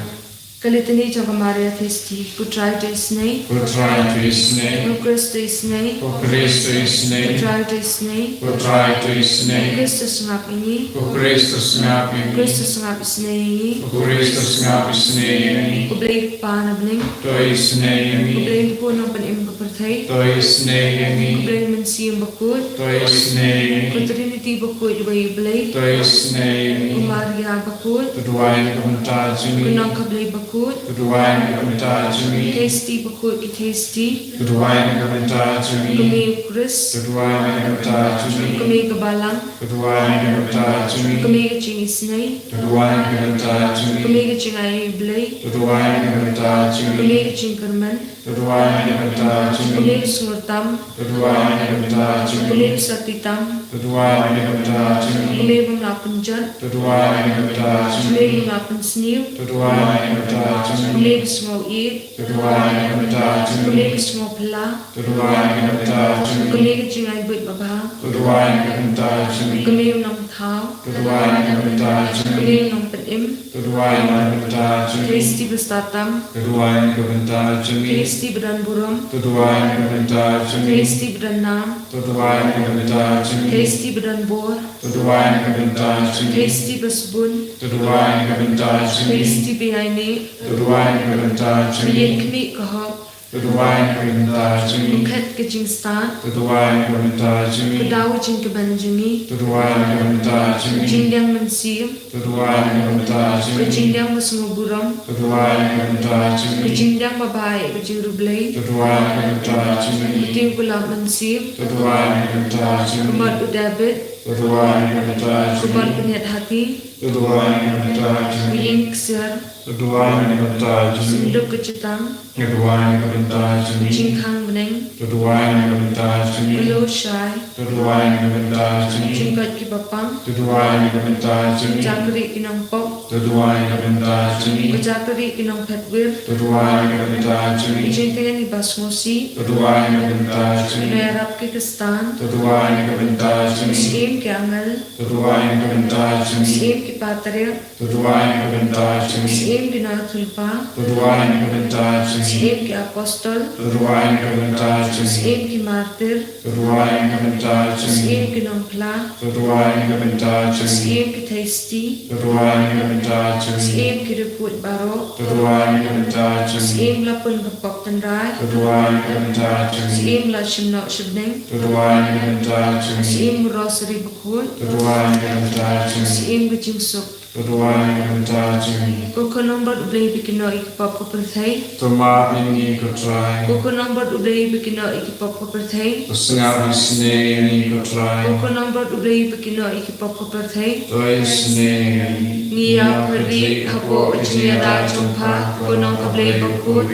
Ka Litani jong ka Maria Theisotti. Ko Trai to isynei. Ko Trai to isynei. Ko Khrist to isynei. Ko Khrist to isynei. Ko Trai to isynei. Ko Trai to isynei. Ko Khrist to sngap ïa ngi. Ko Khrist to sngap ïa ngi. Ko Khrist to sngap isynei ïa ngi. Ko Khrist to sngap isynei ïa ngi. Ko Blei Kpa na bneng, to isynei ïa ngi. Ko Blei Khun nongpynim ka pyrthei, to isynei ïa ngi. Ko Blei Mynsiem Bakhuid, to isynei ïa ngi. Ko Trinity Khristi bakhuid uba ïeit U Blei. To isynei ïa ngi. Ko Maria bakhuid. To duwai na ka bynta jong ngi. Ko Nongkha Blei bakhuid. To duwai na ka bynta jong ngi. Khristi bakhuid, ki Khristi. To duwai na ka bynta jong ngi. Ko Mei u Khrist. To duwai na ka bynta jong ngi. Ko Mei ka Balang. To duwai na ka bynta jong ngi. Ko Mei ka jingisynei. To duwai na ka bynta jong ngi. Ko Mei ka jingai ïa U Blei. To duwai na ka bynta jong ngi. Ko Mei ka jingkyrmen. To duwai na ka bynta jong ngi. Ko Mei ka sngewtam. To duwai na ka bynta jong ngi. Ko Mei ka sakti tam. To duwai na ka bynta jong ngi. Ko Mei bym lah pynjot. To duwai na ka bynta jong ngi. Ko Mei bym lah pynsniew. To duwai na ka bynta jong ngi. Ko Mei ka sngewieit. To duwai na ka bynta jong ngi. Ko Mei ka sngewphylla. To duwai na ka bynta jong ngi. Ko Mei ka jingai buit babha. To duwai na ka bynta jong ngi. Ko Mei u Nongthaw. To duwai na ka bynta jong ngi. Ko Mei u Nongpynim. To duwai na ka bynta jong ngi. Khristi ba stad tam. To duwai na ka bynta jong ngi. Khristi ba don burom. To duwai na ka bynta jong ngi. Khristi ba don nam. To duwai na ka bynta jong ngi. Khristi ba don bor. To duwai na ka bynta jong ngi. Khristi ba sbun. To duwai na ka bynta jong ngi. Khristi ba ïaineh. To duwai na ka bynta jong ngi. Ba ïeng khmih ka hok. To duwai na ka bynta jong ngi. Ba khet ka jingstad. To duwai na ka bynta jong ngi. Ka daw jingkmen jong ngi. To duwai na ka bynta jong ngi. Jingdiang mynsiem. To duwai na ka bynta jong ngi. Ka jingdiang ba sngewburom. To duwai na ka bynta jong ngi. Ka jingdiang ba bha ïa ka jingriewblei. To duwai na ka bynta jong ngi. Ka tiew ka lap mynsiem. To duwai na ka bynta jong ngi. Ka mot u David. To duwai na ka bynta jong ngi. Ka mot u Nget Hati. To duwai na ka bynta jong ngi. Ka ïing ksiar. To duwai na ka bynta jong ngi. Synduk ka jutang. To duwai na ka bynta jong ngi. Jingkhang bneng. To duwai na ka bynta jong ngi. Ka lawshai. To duwai na ka bynta jong ngi. Jingkoit kiba pang. To duwai na ka bynta jong ngi. Jakri ki nongpop. To duwai na ka bynta jong ngi. Ka jakri ki nongphet wir. To duwai na ka bynta jong ngi. Jingtngen iba sngewsih. To duwai na ka bynta jong ngi. Ki nongïarap ki khristan. To duwai na ka bynta jong ngi. Syiem ki angel. To duwai na ka bynta jong ngi. Syiem ki patriark. To duwai na ka bynta jong ngi. Syiem ki nongïathuhlypa. To duwai na ka bynta jong ngi. Syiem ki apostol. To duwai na ka bynta jong ngi. Syiem ki martir. To duwai na ka bynta jong ngi. Syiem ki nongphla. To duwai na ka bynta jong ngi. Syiem ki theisotti. To duwai na ka bynta jong ngi. Syiem ki riewkhuid baroh. To duwai na ka bynta jong ngi. Syiem la pun ka pop tynrai. To duwai na ka bynta jong ngi. Syiem la shim noh shibneng. To duwai na ka bynta jong ngi. Syiem u rosary bakhuid. To duwai na ka bynta jong ngi. Syiem ka jingsuk. To duwai na ka bynta jong ngi. Ko Khun nongburom U Blei ba kynnoh ïa ki pop ka pyrthei. To map ïa ngi ko Trai. Ko Khun nongburom U Blei ba kynnoh ïa ki pop ka pyrthei. To sngap isynei ïa ngi ko Trai. Ko Khun nongburom U Blei ba kynnoh ïa ki pop ka pyrthei. To isynei ïa ngi. Ngi ïa pyrshah hapoh ka jingïada jong pha ko Nongkha Blei bakhuid.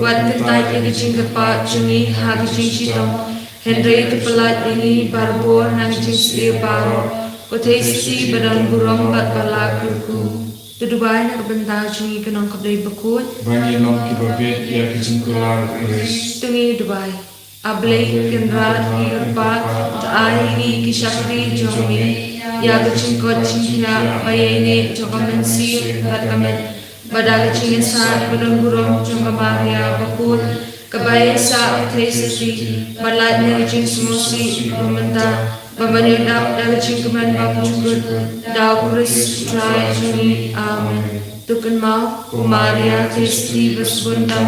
Wat kyntait ïa ka jingkyrpad jong ngi ha ka jingshitom, hynrei to pyllait ïa ngi barabor na ka jingsniew baroh, ko Theisotti ba don burom bad ba la kyrkhu. To duwai na ka bynta jong ngi ko Nongkha Blei bakhuid. Ba ngin long kiba bit ïa ka jingkular u Khrist. To ngin duwai. A Blei Kynrad bakhuid, to ai ïa ngi ki shakri jong me ïa ka jingkoit jingkhiah ba ïaineh jong ka mynsiem bad ka met. Bad da ka jingïasaid ba don burom jong ka Maria bakhuid, kaba ïasaid ha ka Theisotti, bad lait na ka jingsngewsih ba mynta, bad ban ïoh dap da ka jingkmen bymjukut, da u Khrist u Trai jong ngi. Amen. To kynmaw, ko Maria Theisotti ba sbun tam,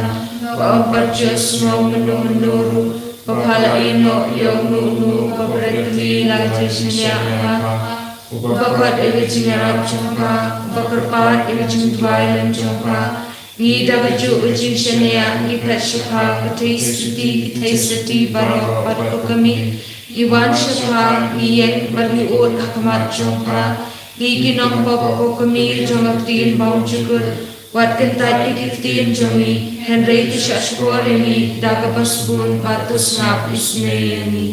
ba ym pat ju sngew mynno mynno ruh ba pha la ïehnoh ïa uno uno uba bret kylli la ka jingshaniah ha pha. Uba khot ïa ka jingïarap jong pha, uba kyrpad ïa ka jingduwai lem jong pha. Ngi da kajuh ka jingshaniah ngi phet sha pha, ko Theisotti ki Theisotti baroh bad ko Kmie. Ngi wan sha pha, ngi ïeng bad ngi ud ha khmat jong pha. Ngi ki nongpop, ko Kmie jong ka ktien bymjukut. Wat kyntait ïa ki ktien jong ngi, hynrei to shahshkor ïa ngi da kaba sbun bad to sngap isynei ïa ngi.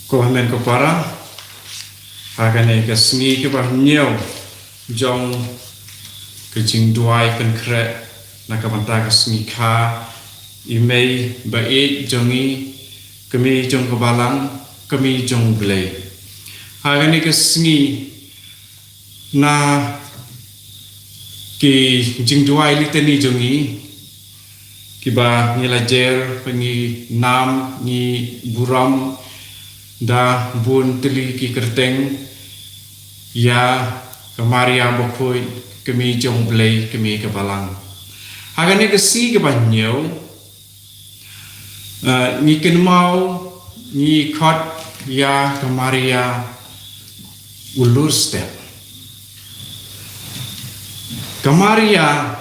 Ko hynmen ko para, ha kane ka sngi kaba hynñiew jong ka jingduwai pynkhreh na ka bynta ka sngi kha, i mei ba ïeit jong ngi, kmie jong ka balang, kmie jong U Blei. Ha kane ka sngi, na ki jingduwai litani jong ngi, kiba ngi la jer, ba ngi nam, ngi burom da bun tylli ki kyrteng ïa ka Maria Bakhuid, kmie jong U Blei, kmie ka balang. Ha kane ka sngi kaba hynñiew, eh, ngi kynmaw, ngi khot ïa ka Maria u lurstep. Ka Maria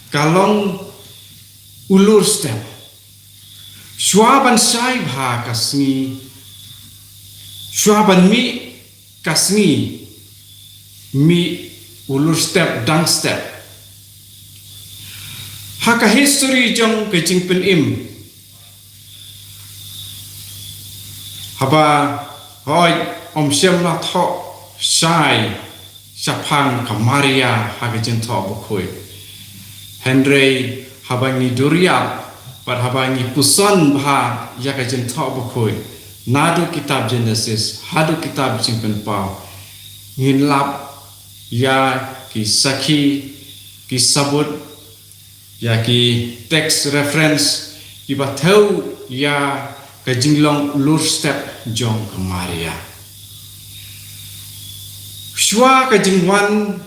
ka long u lurstep. Shuwa ban shai bha ka sngi, shuwa ban mih ka sngi, mih u lurstep dang step. Ha ka history jong ka jingpynim, haba hoi ym shym la thoh shai shaphang ka Maria ha ka Jingthoh Bakhuid, hynrei haba ngi duriap bad haba ngi puson bha ïa ka Jingthoh Bakhuid, naduh kitab Genesis haduh kitab Jingpynpaw, ngin lap ïa ki sakhi, ki sabut, ïa ki text reference kiba thew ïa ka jinglong lurstep jong ka Maria. Shuwa ka jingwan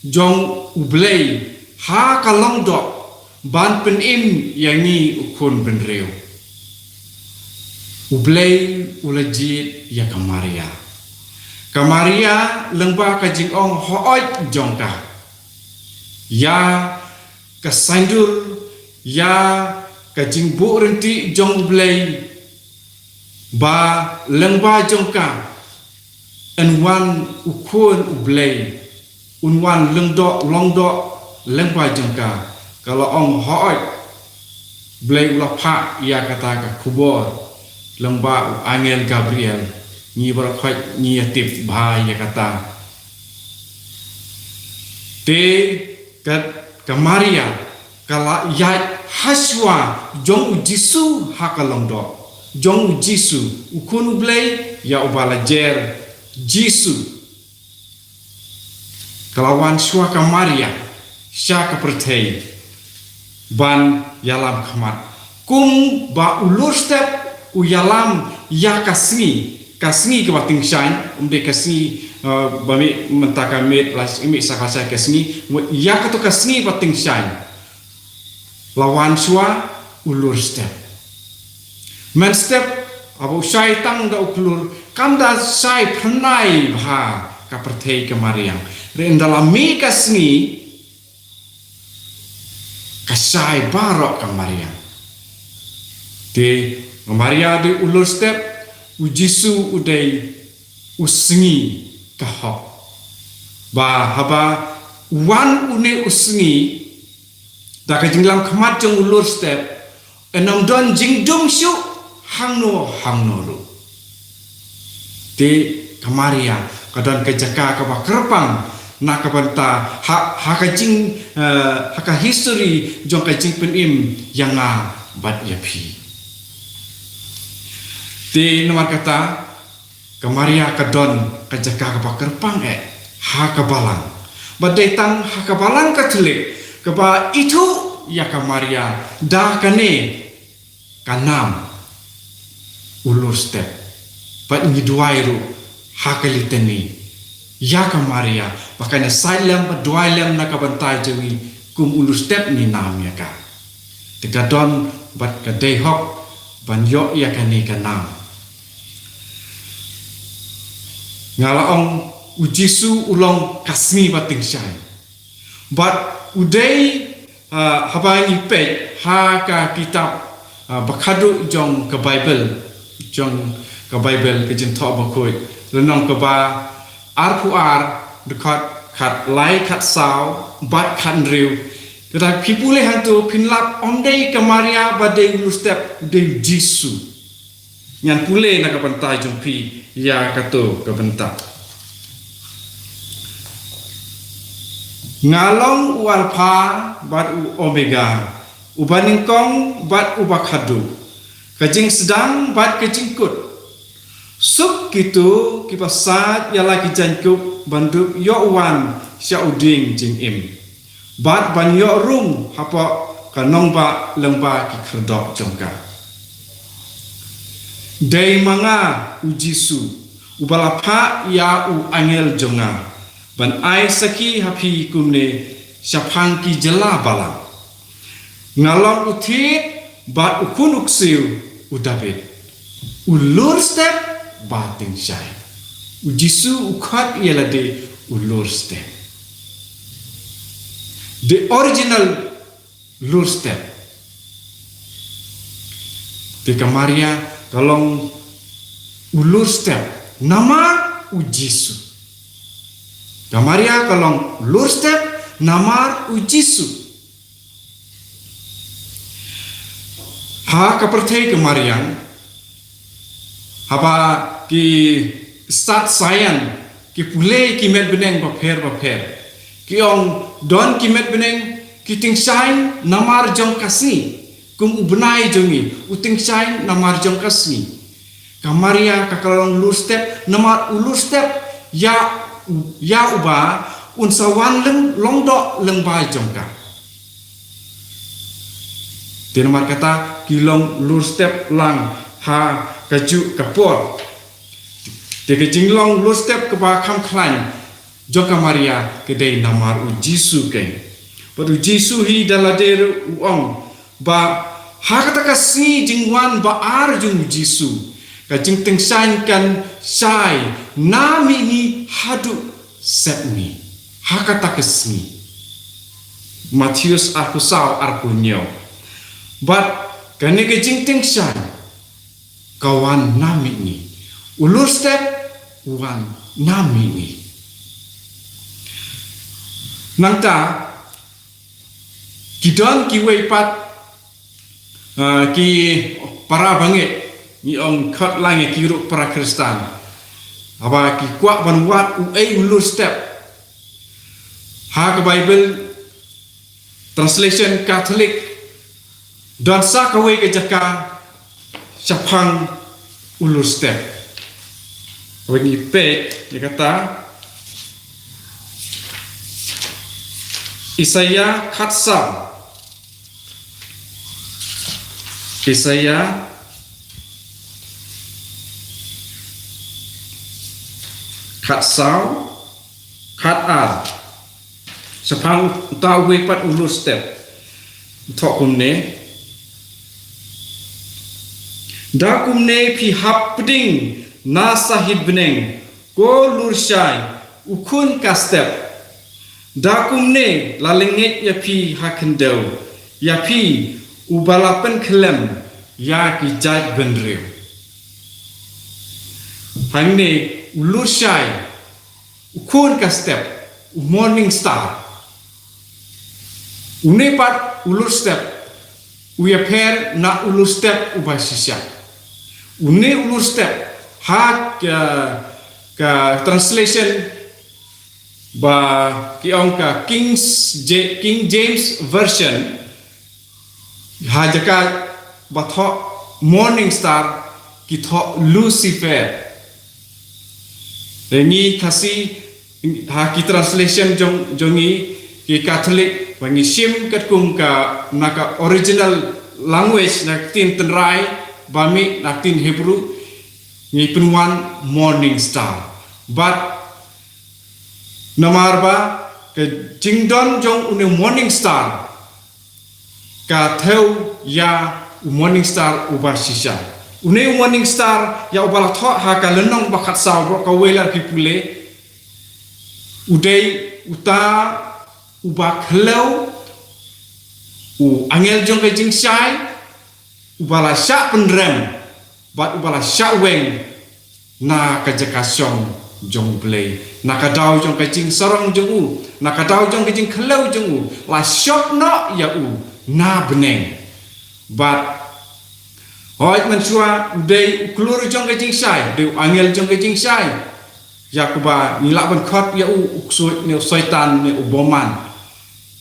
jong U Blei ha ka lyngdoh ban pynim ïa ngi u khun bynriew, U Blei u la jied ïa ka Maria. Ka Maria lyngba ka jingong hooid jong ka ïa ka saiñdur, ïa ka jingbuh rynti jong U Blei, ba lyngba jong ka yn wan u Khun U Blei, un wan lyngdoh longdoh lyngba jong ka. Ka la ong hooid, Blei u la phah ïa kata ka khubor lyngba u angel Gabriel. Ngi baroh khoit ngi ïa tip bha ïa kata. Te ka, ka Maria ka la ïaid hashuwa jong U Jisu ha ka longdoh, jong U Jisu, U Khun U Blei, ïa uba la jer Jisu. Ka la wan shuwa ka Maria sha ka pyrthei ban ïalam khmat, kumba u lur step u ïalam ïa ka sngi, ka sngi kaba tyngshaiñ, um dei ka sngi, eh, ba mih mynta ka miet, la mih sa ka sngi, ïa kato ka sngi ba tyngshaiñ. La wan shuwa u lur step. Mynstep, haba u shai tang da u khlur, kam da shai phyrnai bha ka pyrthei ka mariang. Hynrei ynda la mih ka sngi, ka shai baroh ka mariang. Te Maria dei u lur step, U Jisu u dei u sngi ka hok. Ba haba wan une u sngi, da ka jinglam khmat jong u lur step, yn ym don jingdum shuh hangno hangno ruh. Te ka Maria ka don ka jaka kaba kyrpang na ka bynta ha, ha ka jing, eh, ha ka history jong ka jingpynim ïa nga bad ïa phi. Te namar kata, ka Maria ka don ka jaka kaba kyrpang eh ha ka balang. Bad dei tang ha ka balang Katholik kaba ithuh ïa ka Maria da kane ka nam u lur step. Bad ngi duwai ruh ha ka litany ïa ka Maria, ba kan ïasaid lem bad duwai lem na ka bynta jong ngi, kum u lur step ngi nam ïa ka. Te ka don bad ka dei hok ban ïoh ïa kane ka nam. Nga la ong, U Jisu u long ka sngi ba tyngshaiñ. Bad u dei, ah, haba ngi peit ha ka kitab, ah, bakhadduh jong ka Baibl, jong ka Baibl, ka Jingthoh Bakhuid, lynnong kaba arphew ar, dkhot khatlai, khatsaw bad khathynriew. Lada phi pule hangto phin lap, ym dei ka Maria ba dei u lur step, dei U Jisu. Ngan pule na ka bynta jong phi ïa kato ka bynta. Nga long u Alpha bad u Omega, uba nyngkong bad uba khadduh, ka jingsdang bad ka jingkut. Suk kito kiba said ïa la ki jaiñkup ban dup ïoh wan sha u dieng jingim, bad ban ïoh rung hapoh ka nongbah lyngba ki khyrdop jong ka. Dei ma nga U Jisu, uba la phah ïa u angel jong nga ban ai sakhi ha phi kumne shaphang ki jylla balang. Nga long u thied bad u khun u ksiew u Dabid, u lur step ba tyngshaiñ. U Jisu u khot ïa lade u lur step. The original lur step. Te ka Maria ka long u lur step namar U Jisu. Ka Maria ka long lur step namar U Jisu. Ha ka pyrthei ka mariang, haba ki stad science ki pule ki met bneng bapher bapher, ki ong don ki met bneng ki tyngshaiñ namar jong ka sngi, kum u bnai jong ngi u tyngshaiñ namar jong ka sngi. Ka Maria ka, ka long lur step namar u lur step ïa u, ïa uba un sa wan lem long doh lyngba jong ka. Te namar kata ki long lur step lang ha kajuh ka por. Te ka jinglong lur step kaba kham khlaiñ jong ka Maria ka dei namar U Jisu keiñ. Bad U Jisu hi da lade ruh u ong ba ha kata ka sngi jingwan ba ar jong U Jisu, ka jingtyngshaiñ kan shai na mihngi haduh sepngi, ha kata ka sngi. Mathaios arphew saw, arphew hynñiew. Bad kane ka jingtyngshaiñ ka wan na mihngi. U lurstep u wan na mihngi. Nangta, ki don kiwei pat, ah, ki para bangeit, ngi ong khot lang ïa ki ruh para Khristan. Haba ki kwah ban wad uei u lurstep. Ha ka Bible translation Catholic, don sa kawei ka jaka shaphang u lurstep. Wen ïa peit ïa kata, Isaïah khatsaw. Isaïah khatsaw, khatar. Shaphang uta uwei pat u lurstep. Thoh kumne. Da kumne phi hap pdeng na sahit bneng, ko lurshai, u khun ka step. Da kumne la lyngngoh ïa phi ha khyndew, ïa phi uba la pynkhyllem ïa ki jaitbynriew. Hangne u lurshai, u khun ka step, u morning star. Une pat u lurstep u ïapher na u lurstep uba shisha. Une u lurstep ha ka, ka translation ba ki ong ka King's J-, King James Version, ha jaka ba thoh morning star, ki thoh Lucifer. Te ngi Khasi, ha ki translation jong, jong ngi ki Catholic, ba ngi shim katkum ka, na ka original language, na ka ktien tynrai, ba mih na ka ktien Hebrew, ngi pynwan morning star. But namar ba ka jingdon jong une morning star ka thew ïa u morning star uba shisha. Une u morning star ïa uba la thoh ha ka lynnong ba khatsaw, baroh kawei lada phi pule, u dei uta uba khlaw, u angel jong ka jingshai, uba la shah pynrem, bad uba la shah weng na ka jaka shong jong U Blei, na ka daw jong ka jingsarong jong u, na ka daw jong ka jingkhlaw jong u, la shop noh ïa u na bneng. Bad hooid, mynshuwa u dei u khlur jong ka jingshai, u dei u angel jong ka jingshai, ïa uba ngi lah ban khot ïa u u ksuid ne u soitan ne u bymman.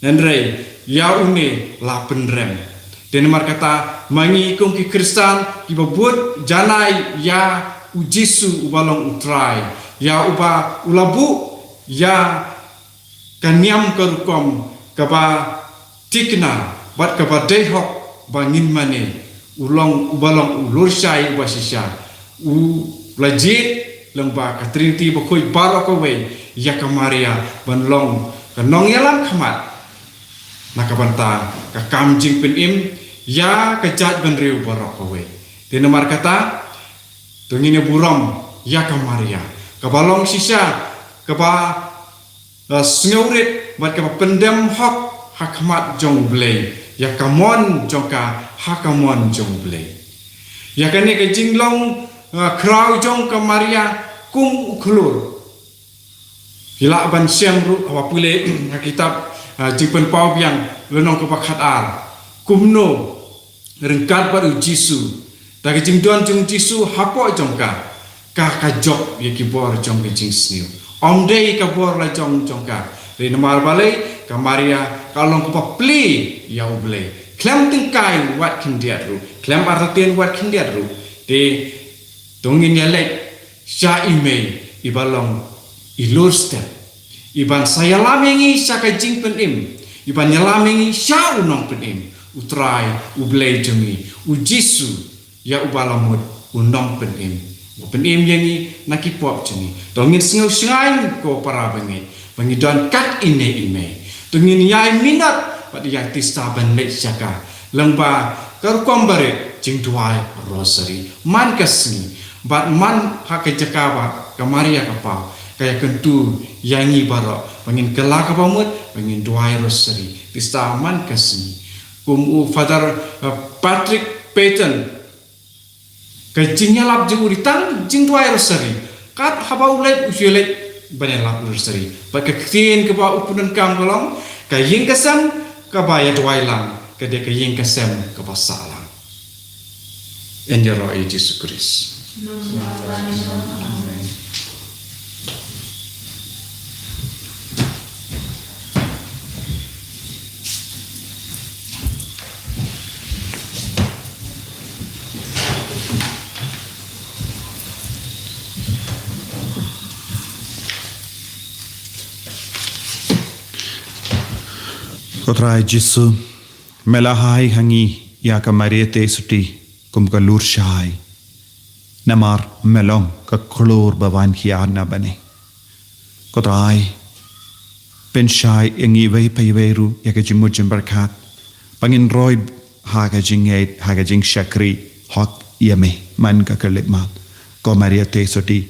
Hynrei ïa une la pynrem. Te namar kata, ma ngi kum ki Khristan kiba bud janai ïa U Jisu uba long U Trai, ïa uba u la buh ïa ka niam ka rukom kaba thikna bad kaba dei hok ba ngin mane, u long, uba long u lurshai uba shisha, u la jied lyngba ka Trinity bakhuid baroh kawei ïa ka Maria ban long ka nongïalam khmat na ka bynta ka kam jingpynim ïa ka jaitbynriew baroh kawei. Te namar kata, to ngin ïa burom ïa ka Maria, kaba long shisha, kaba la sngewrit bad kaba pyndem hok ha khmat jong U Blei, ïa ka mon jong ka ha ka mon jong U Blei. Ïa kane ka jinglong, ah, khraw jong ka Maria kum u khlur, phi lah ban shem ruh haba pule ha kitab, ah, Jingpynpaw Biang, lynnong kaba khatar, kumno ryngkat bad U Jisu, da ka jingdon jong U Jisu hapoh jong ka, ka, ka jop ïa ki bor jong ka jingsniew. Ym dei ka bor la jong jong ka. Hynrei namar balei, ka Maria ka long kaba plie ïa U Blei, khlem tyngkai wat khyndiat ruh, khlem artatien wat khyndiat ruh. Te to ngin ïa leit sha i mei iba long i lurstep, iban sa ïalam ïa ngi sha ka jingpynim, iban ïalam ïa ngi sha u nongpynim, U Trai, U Blei jong ngi, U Jisu, ïa uba la mut u nongpynim, u pynim ïa ngi na ki pop jong ngi. To ngin sngew shngaiñ, ko para bangeit, ba ngi don kat ine i mei. To ngin ïai minot bad ïai tista ban leit sha ka, lyngba ka rukom barit jingduwai Rosary man ka sngi. Bad man ha ka jaka ba ka Maria ka paw, ka ïakyntu ïa ngi baroh ba ngin kylla kaba mut, ba ngin duwai rosary. Te sa man ka sngi, kum u Father, uh, Patrick Peyton, ka jingïalap jong u dei tang jingduwai rosary. Kat haba u leit, u shu leit ban ïalap rosary. Bad ka ktien kaba u pyndonkam ka long, ka ïing ka sem kaba ïaduwai lang ka dei ka ïing ka sem kaba sah lang. Ïaroh ïa Jisu Khrist. Amen. Ko Trai Jisu, me la hai ha ngi ïa ka Maria Theisotti kum ka lur shai. Namar me long ka khlur ba wan khia na bneng. Ko Trai, pynshai ïa ngi iwei pa iwei ruh ïa ka jingmut jingpyrkhat ba ngin roi ha ka jingngeit, ha ka jingshakri hok ïa me man ka khyllipmat. Ko Maria Theisotti,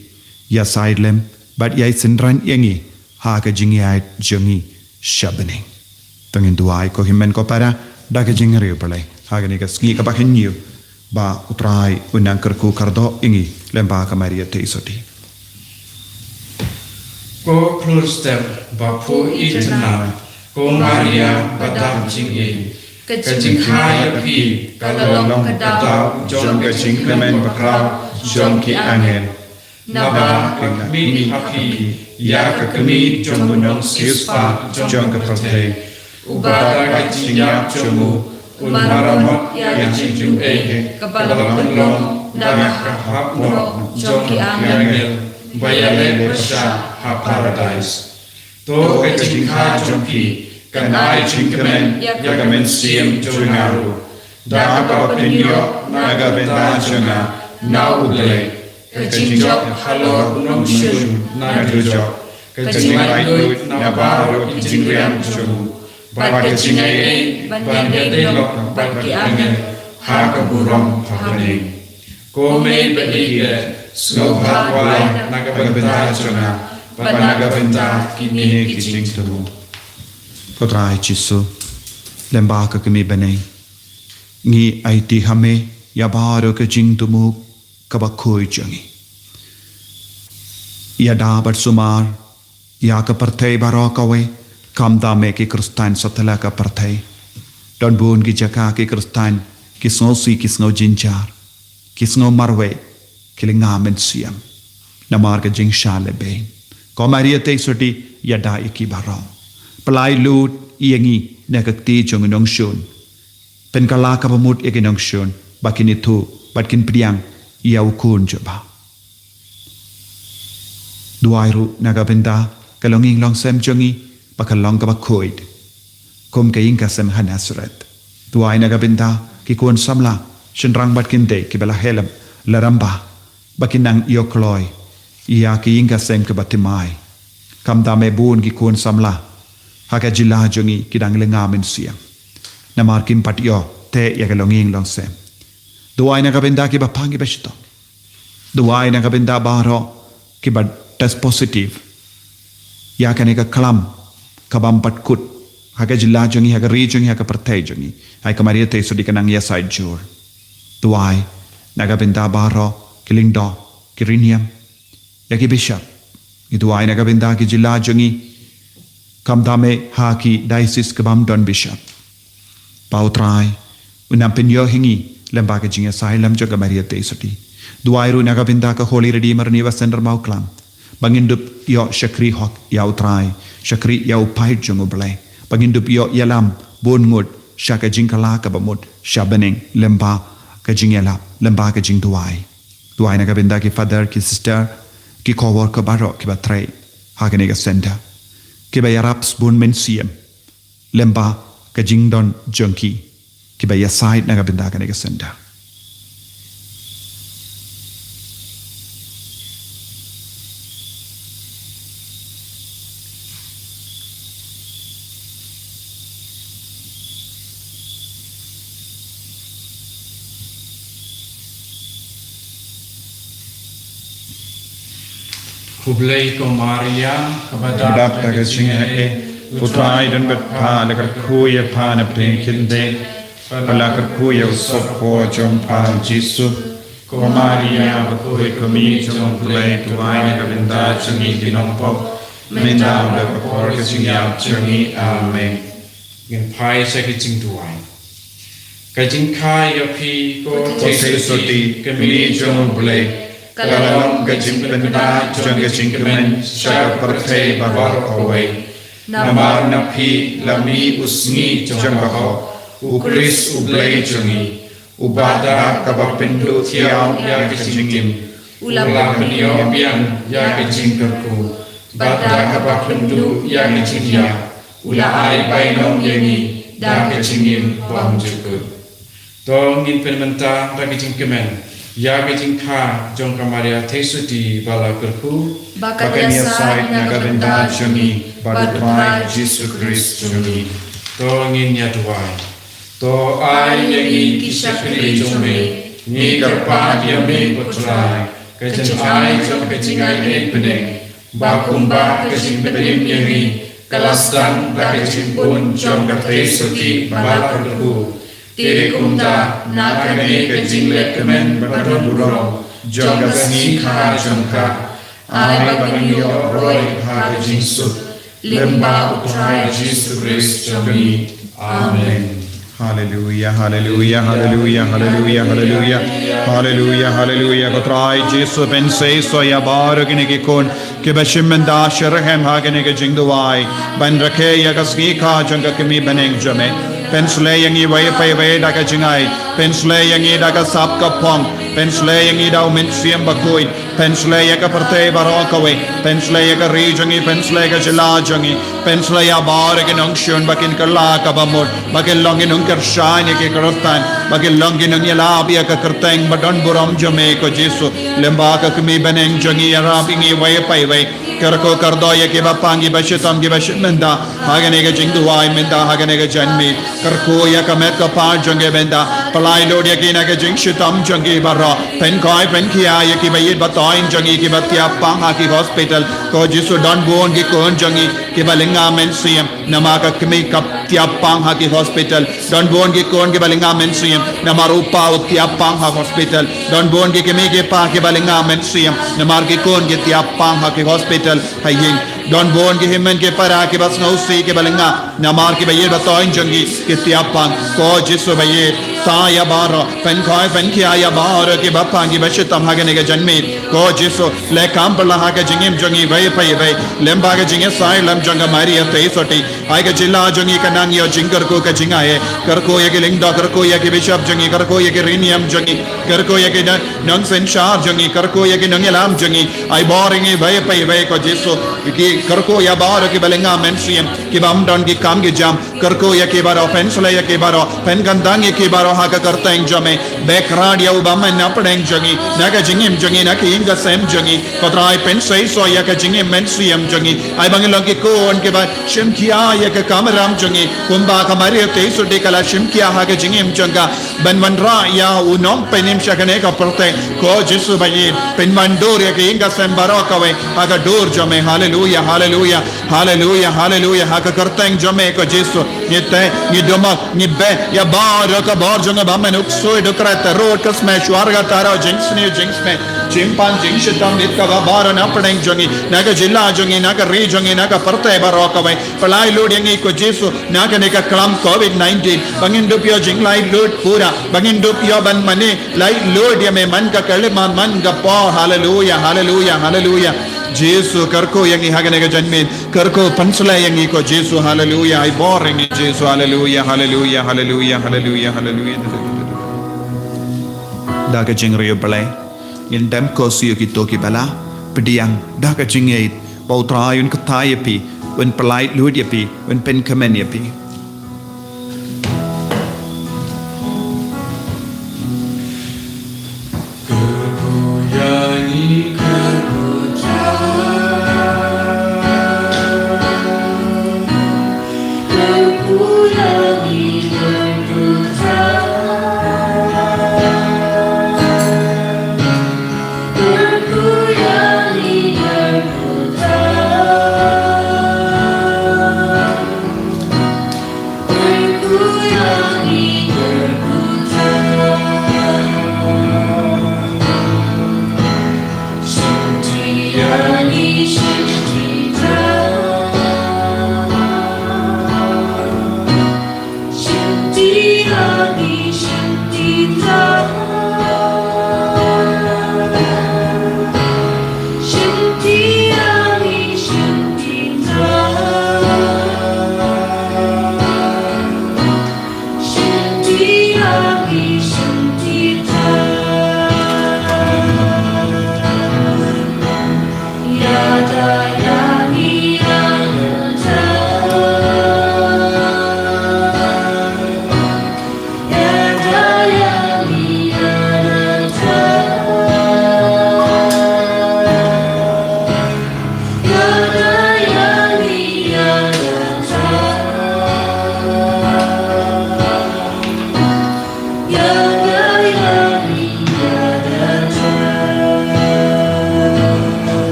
ïasaid lem bad ïai synran ïa ngi ha ka jingïaid jong ngi sha bneng. To ngin duwai ko hynmen ko para da ka jingriewblei ha kane ka sngi kaba hynñiew ba U Trai un nang kyrkhu kyrdoh ïa ngi lyngba ka Maria Theisotti. Ko khlur step ba phuh itynnad, ko Maria ba dap jingim, ka jingkha ïa phi ka long ka daw jong ka jingkmen bakhraw jong ki angel. Naba ka khmih ha phi ïa ka khmih jong u nongsiewspah jong ka pyrthei, uba da ka jingïap jong u un maramot ïa ka jingduwai kaba la pynlong na ka hap noh jong ki angel ba ïaleh pyrshah ha Paradais. To ka jingkha jong phi kan ai jingkmen ïa ka mynsiem jong nga ruh, da kaba pynïoh na ka bynta jong nga na U Blei, ka jingjop halor u nongshun na dujok, ka jinglaitluid na baroh ki jingriam jong u, bad ka jingaiei ban ïadei noh bad ki angel ha ka burom ha bneng. Ko Mei baieit, sngewbha wallam na ka bynta jong nga bad na ka bynta kine ki jingthmu. Ko Trai Jisu, lyngba ka kmie bneng, ngi aiti ha me ïa baroh ka jingthmu kaba khuid jong ngi. Ïada bad sumar ïa ka pyrthei baroh kawei, khamtam eh ki Khristan satlak ka pyrthei. Don bun ki jaka ki Khristan ki sngewsih, ki sngew jynjar, ki sngew marwei, ki lynga mynsiem namar ka jingshah lehbeiñ. Ko Maria Theisotti, ïada ïa ki baroh. Pynlait lut ïa ngi na ka kti jong u nongshun. Pynkylla kaba mut ïa ki nongshun ba kin ithuh bad kin pdiang ïa u Khun jong u Kpa. Duwai ruh na ka bynta ka longïing longsem jong ngi ba kan long kaba khuid kum ka ïing ka sem ha Nasareth. Duwai na ka bynta ki khun samla, shynrang bad kynthei kiba la heh lem la rangbah, ba kin nang ïoh kloi ïa ka ïing ka sem kaba thymmai. Khamtam eh bun ki khun samla ha ka jylla jong ngi ki dang lynga mynsiem namar kim pat ïoh teh ïa ka longïing longsem. Duwai na ka bynta kiba pang kiba shitom. Duwai na ka bynta baroh kiba test positive ïa kane ka klam kabym pat kut ha ka jylla jong ngi, ha ka ri jong ngi, ha ka pyrthei jong ngi. Ai ka Maria Theisotti kan nang ïasaid jur. Duwai na ka bynta baroh ki lyngdoh, ki riewniam, ïa ki bishop. Ngi duwai na ka bynta ki jylla jong ngi, khamtam eh ha ki diocese kibym don bishop. Ba U Trai un nang pynïoh ha ngi lyngba ka jingïasaid lem jong ka Maria Theisotti. Duwai ruh na ka bynta ka Holy Redeemer University Mawklang, ba ngin dup ïoh shakri hok ïa U Trai, shakri ïa u paid jong U Blei, ba ngin dup ïoh ïalam bun ngut sha ka jingkylla kaba mut sha bneng lyngba ka jingïalap, lyngba ka jingduwai. Duwai na ka bynta ki father, ki sister, ki co-worker baroh kiba trei ha kane ka center, kiba ïarap bun mynsiem lyngba ka jingdon jong ki, kiba ïasaid na ka bynta kane ka center. U Blei ko Maria, kaba dap da ka jingaiei, U Trai don bad pha, la kyrkhu ïa pha na pdeng khyndai, bad la kyrkhu ïa u sohphoh jong pha Jisu. Ko Maria bakhuid, ko Kmie jong U Blei, duwai na ka bynta jong ngi ki nongpop, mynta bad ha ka por ka jingïap jong ngi. Amen. Ngin phai sha ka jingduwai. Ka jingkha ïa phi ko Theisotti, Kmie jong U Blei, ka la long ka jingpynbna jong ka jingkmen sha ka pyrthei baroh kawei. Namar na phi la mih u sngi jong ka hok, U Khrist U Blei jong ngi, uba da kaba pynduh thiaw ïa ka jingim u la pynïoh biang ïa ka jingkyrkhu, bad da kaba pynduh ïa ka jingïap u la ai bainong ïa ngi da ka jingim bymjukut. To ngin pynmynta da ka jingkmen ïa ka jingkha jong ka Maria Theisotti ba la kyrkhu, ba kan ïasaid na ka bynta jong ngi bad U Trai Jisu Khrist jong ngi. To ngin ïa duwai. To ai ïa ngi ki shakri jong me, ngi kyrpad ïa me ko Trai, ka jingai jong ka jingaiei bneng, ba kumba ka jingpynim ïa ngi ka la sdang da ka jingbun jong ka Theisotti ba la kyrkhu, te kumta na kane ka jingleh kmen ba don burom jong ka sngi kha jong ka, ai ba ngin ïoh roi ha ka jingsuk, lyngba U Trai Jisu Khrist jong ngi. Amen. Haleluia, haleluia, haleluia, haleluia, haleluia. Haleluia, haleluia. Ko Trai Jisu, pynseisoh ïa baroh kine ki khun kiba shim bynta syrhem ha kane ka jingduwai ban rakhe ïa ka sngi kha jong ka Kmie bneng jong me. Pynshlei ïa ngi wei pa wei da ka jingai. Pynshlei ïa ngi da ka sap ka phong. Pynshlei ïa ngi da U Mynsiem Bakhuid. Pynshlei ïa ka pyrthei baroh kawei. Pynshlei ïa ka ri jong ngi, pynshlei ïa ka jylla jong ngi. Pynshlei ïa baroh ki nongshun ba kin kylla kaba mut, ba kin long ki nongkyrshan ïa ki kyrteng, ba kin long ki nongïalap ïa ka kyrteng ba don burom jong me ko Jisu. Lyngba ka Kmie bneng jong ngi, ïarap ïa ngi wei pa wei. Kyrkhu kyrdoh ïa kiba pang, kiba shitom, kiba shim bynta ha kane ka jingduwai mynta, ha kane ka janmiet. Kyrkhu ïa ka met ka phad jong ki bynta. Pynlait lut ïa ki na ka jingshitom jong ki baroh. Pynkhoi pynkhia ïa kiba ïeit ba thoiñ jong ngi kiba thiah pang ha ki hospital. Ko Jisu, don bun ki khun jong ngi kiba lynga mynsiem namar ka kmie ka thiah pang ha ki hospital. Don bun ki khun kiba lynga mynsiem namar u pa u thiah pang ha hospital. Don bun ki kmie ki kpa kiba lynga mynsiem namar ki khun ki thiah pang ha ki hospital. Ha ïing don bun ki hynmen ki para kiba sngewsih kiba lynga namar kiba ïeit ba thoiñ jong ki ki thiah pang. Ko Jisu ba ïeit, thaw ïa baroh, pynkhoi pynkhia ïa baroh kiba pang kiba shitom ha kane ka janmiet. Ko Jisu, leh kam pynlong ha ka jingim jong ngi wei pa wei lyngba ka jingïasaid lem jong ka Maria Theisotti. Ai ka jylla jong ngi ka nang ïoh jingkyrkhu ka jingai. Kyrkhu ïa ki lyngdoh, kyrkhu ïa ki bishop jong ngi, kyrkhu ïa ki riewniam jong ngi, kyrkhu ïa ki nong, nongsynshar jong ngi, kyrkhu ïa ki nongïalam jong ngi. Ai bor ïa ngi wei pa wei ko Jisu. Ki kyrkhu ïa baroh kiba lynga mynsiem, kiba ym don ki kam ki jam. Kyrkhu ïa ki baroh, pynshlei ïa ki baroh, pynkyntang ïa ki baroh ha ka kyrteng jong me. Beh krad ïa u bymman na pdeng jong ngi, na ka jingim jong ngi, na ka ïing ka sem jong ngi. Ko Trai, pynseisoh ïa ka jingim mynsiem jong ngi. Ai ba ngin long ki khun kiba shim khia ïa ka kamram jong ngi kumba ka Maria Theisotti ka la shim khia ha ka jingim jong ka ban wanrah ïa u Nongpynim sha kane ka pyrthei. Ko Jisu ba ïeit, pynwandur ïa ka ïing ka sem baroh kawei ha ka dur jong me. Haleluia, haleluia, haleluia, haleluia. Ha ka kyrteng jong me ko Jisu, ngi teh, ngi dumok, ngi beh ïa baroh ka bor jong u bymman, u ksuid, u kret, u rud, ka smew, shuwa, ka tharai, jingsniew, jingsmew, jingpang, jingshitom, bit kaba baroh na pdeng jong ngi, na ka jylla jong ngi, na ka ri jong ngi, na ka pyrthei baroh kawei. Pynlait lut ïa ngi ko Jisu na kane ka klam covid nineteen. Ba ngin dup ïoh jinglait lut pura, ba ngin dup ïoh ban mane lait lut ïa me man ka khyllipmat man ka por. Haleluia, haleluia, haleluia. Jisu, kyrkhu ïa ngi ha kane ka janmiet. Kyrkhu, pynshlei ïa ngi ko Jisu. Haleluia. Ai bor ïa ngi Jisu. Haleluia, haleluia, haleluia, haleluia, haleluia. Da ka jingriewblei ngin dem ko sha kito kiba la pdiang da ka jingngeit ba U Trai un kyrteng ïa phi, un pynlait lut ïa phi, un pynkmen ïa phi.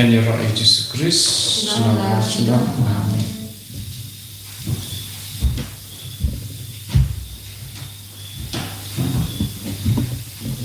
Ïa Jisu Khrist. Shalom, shalom. Amen.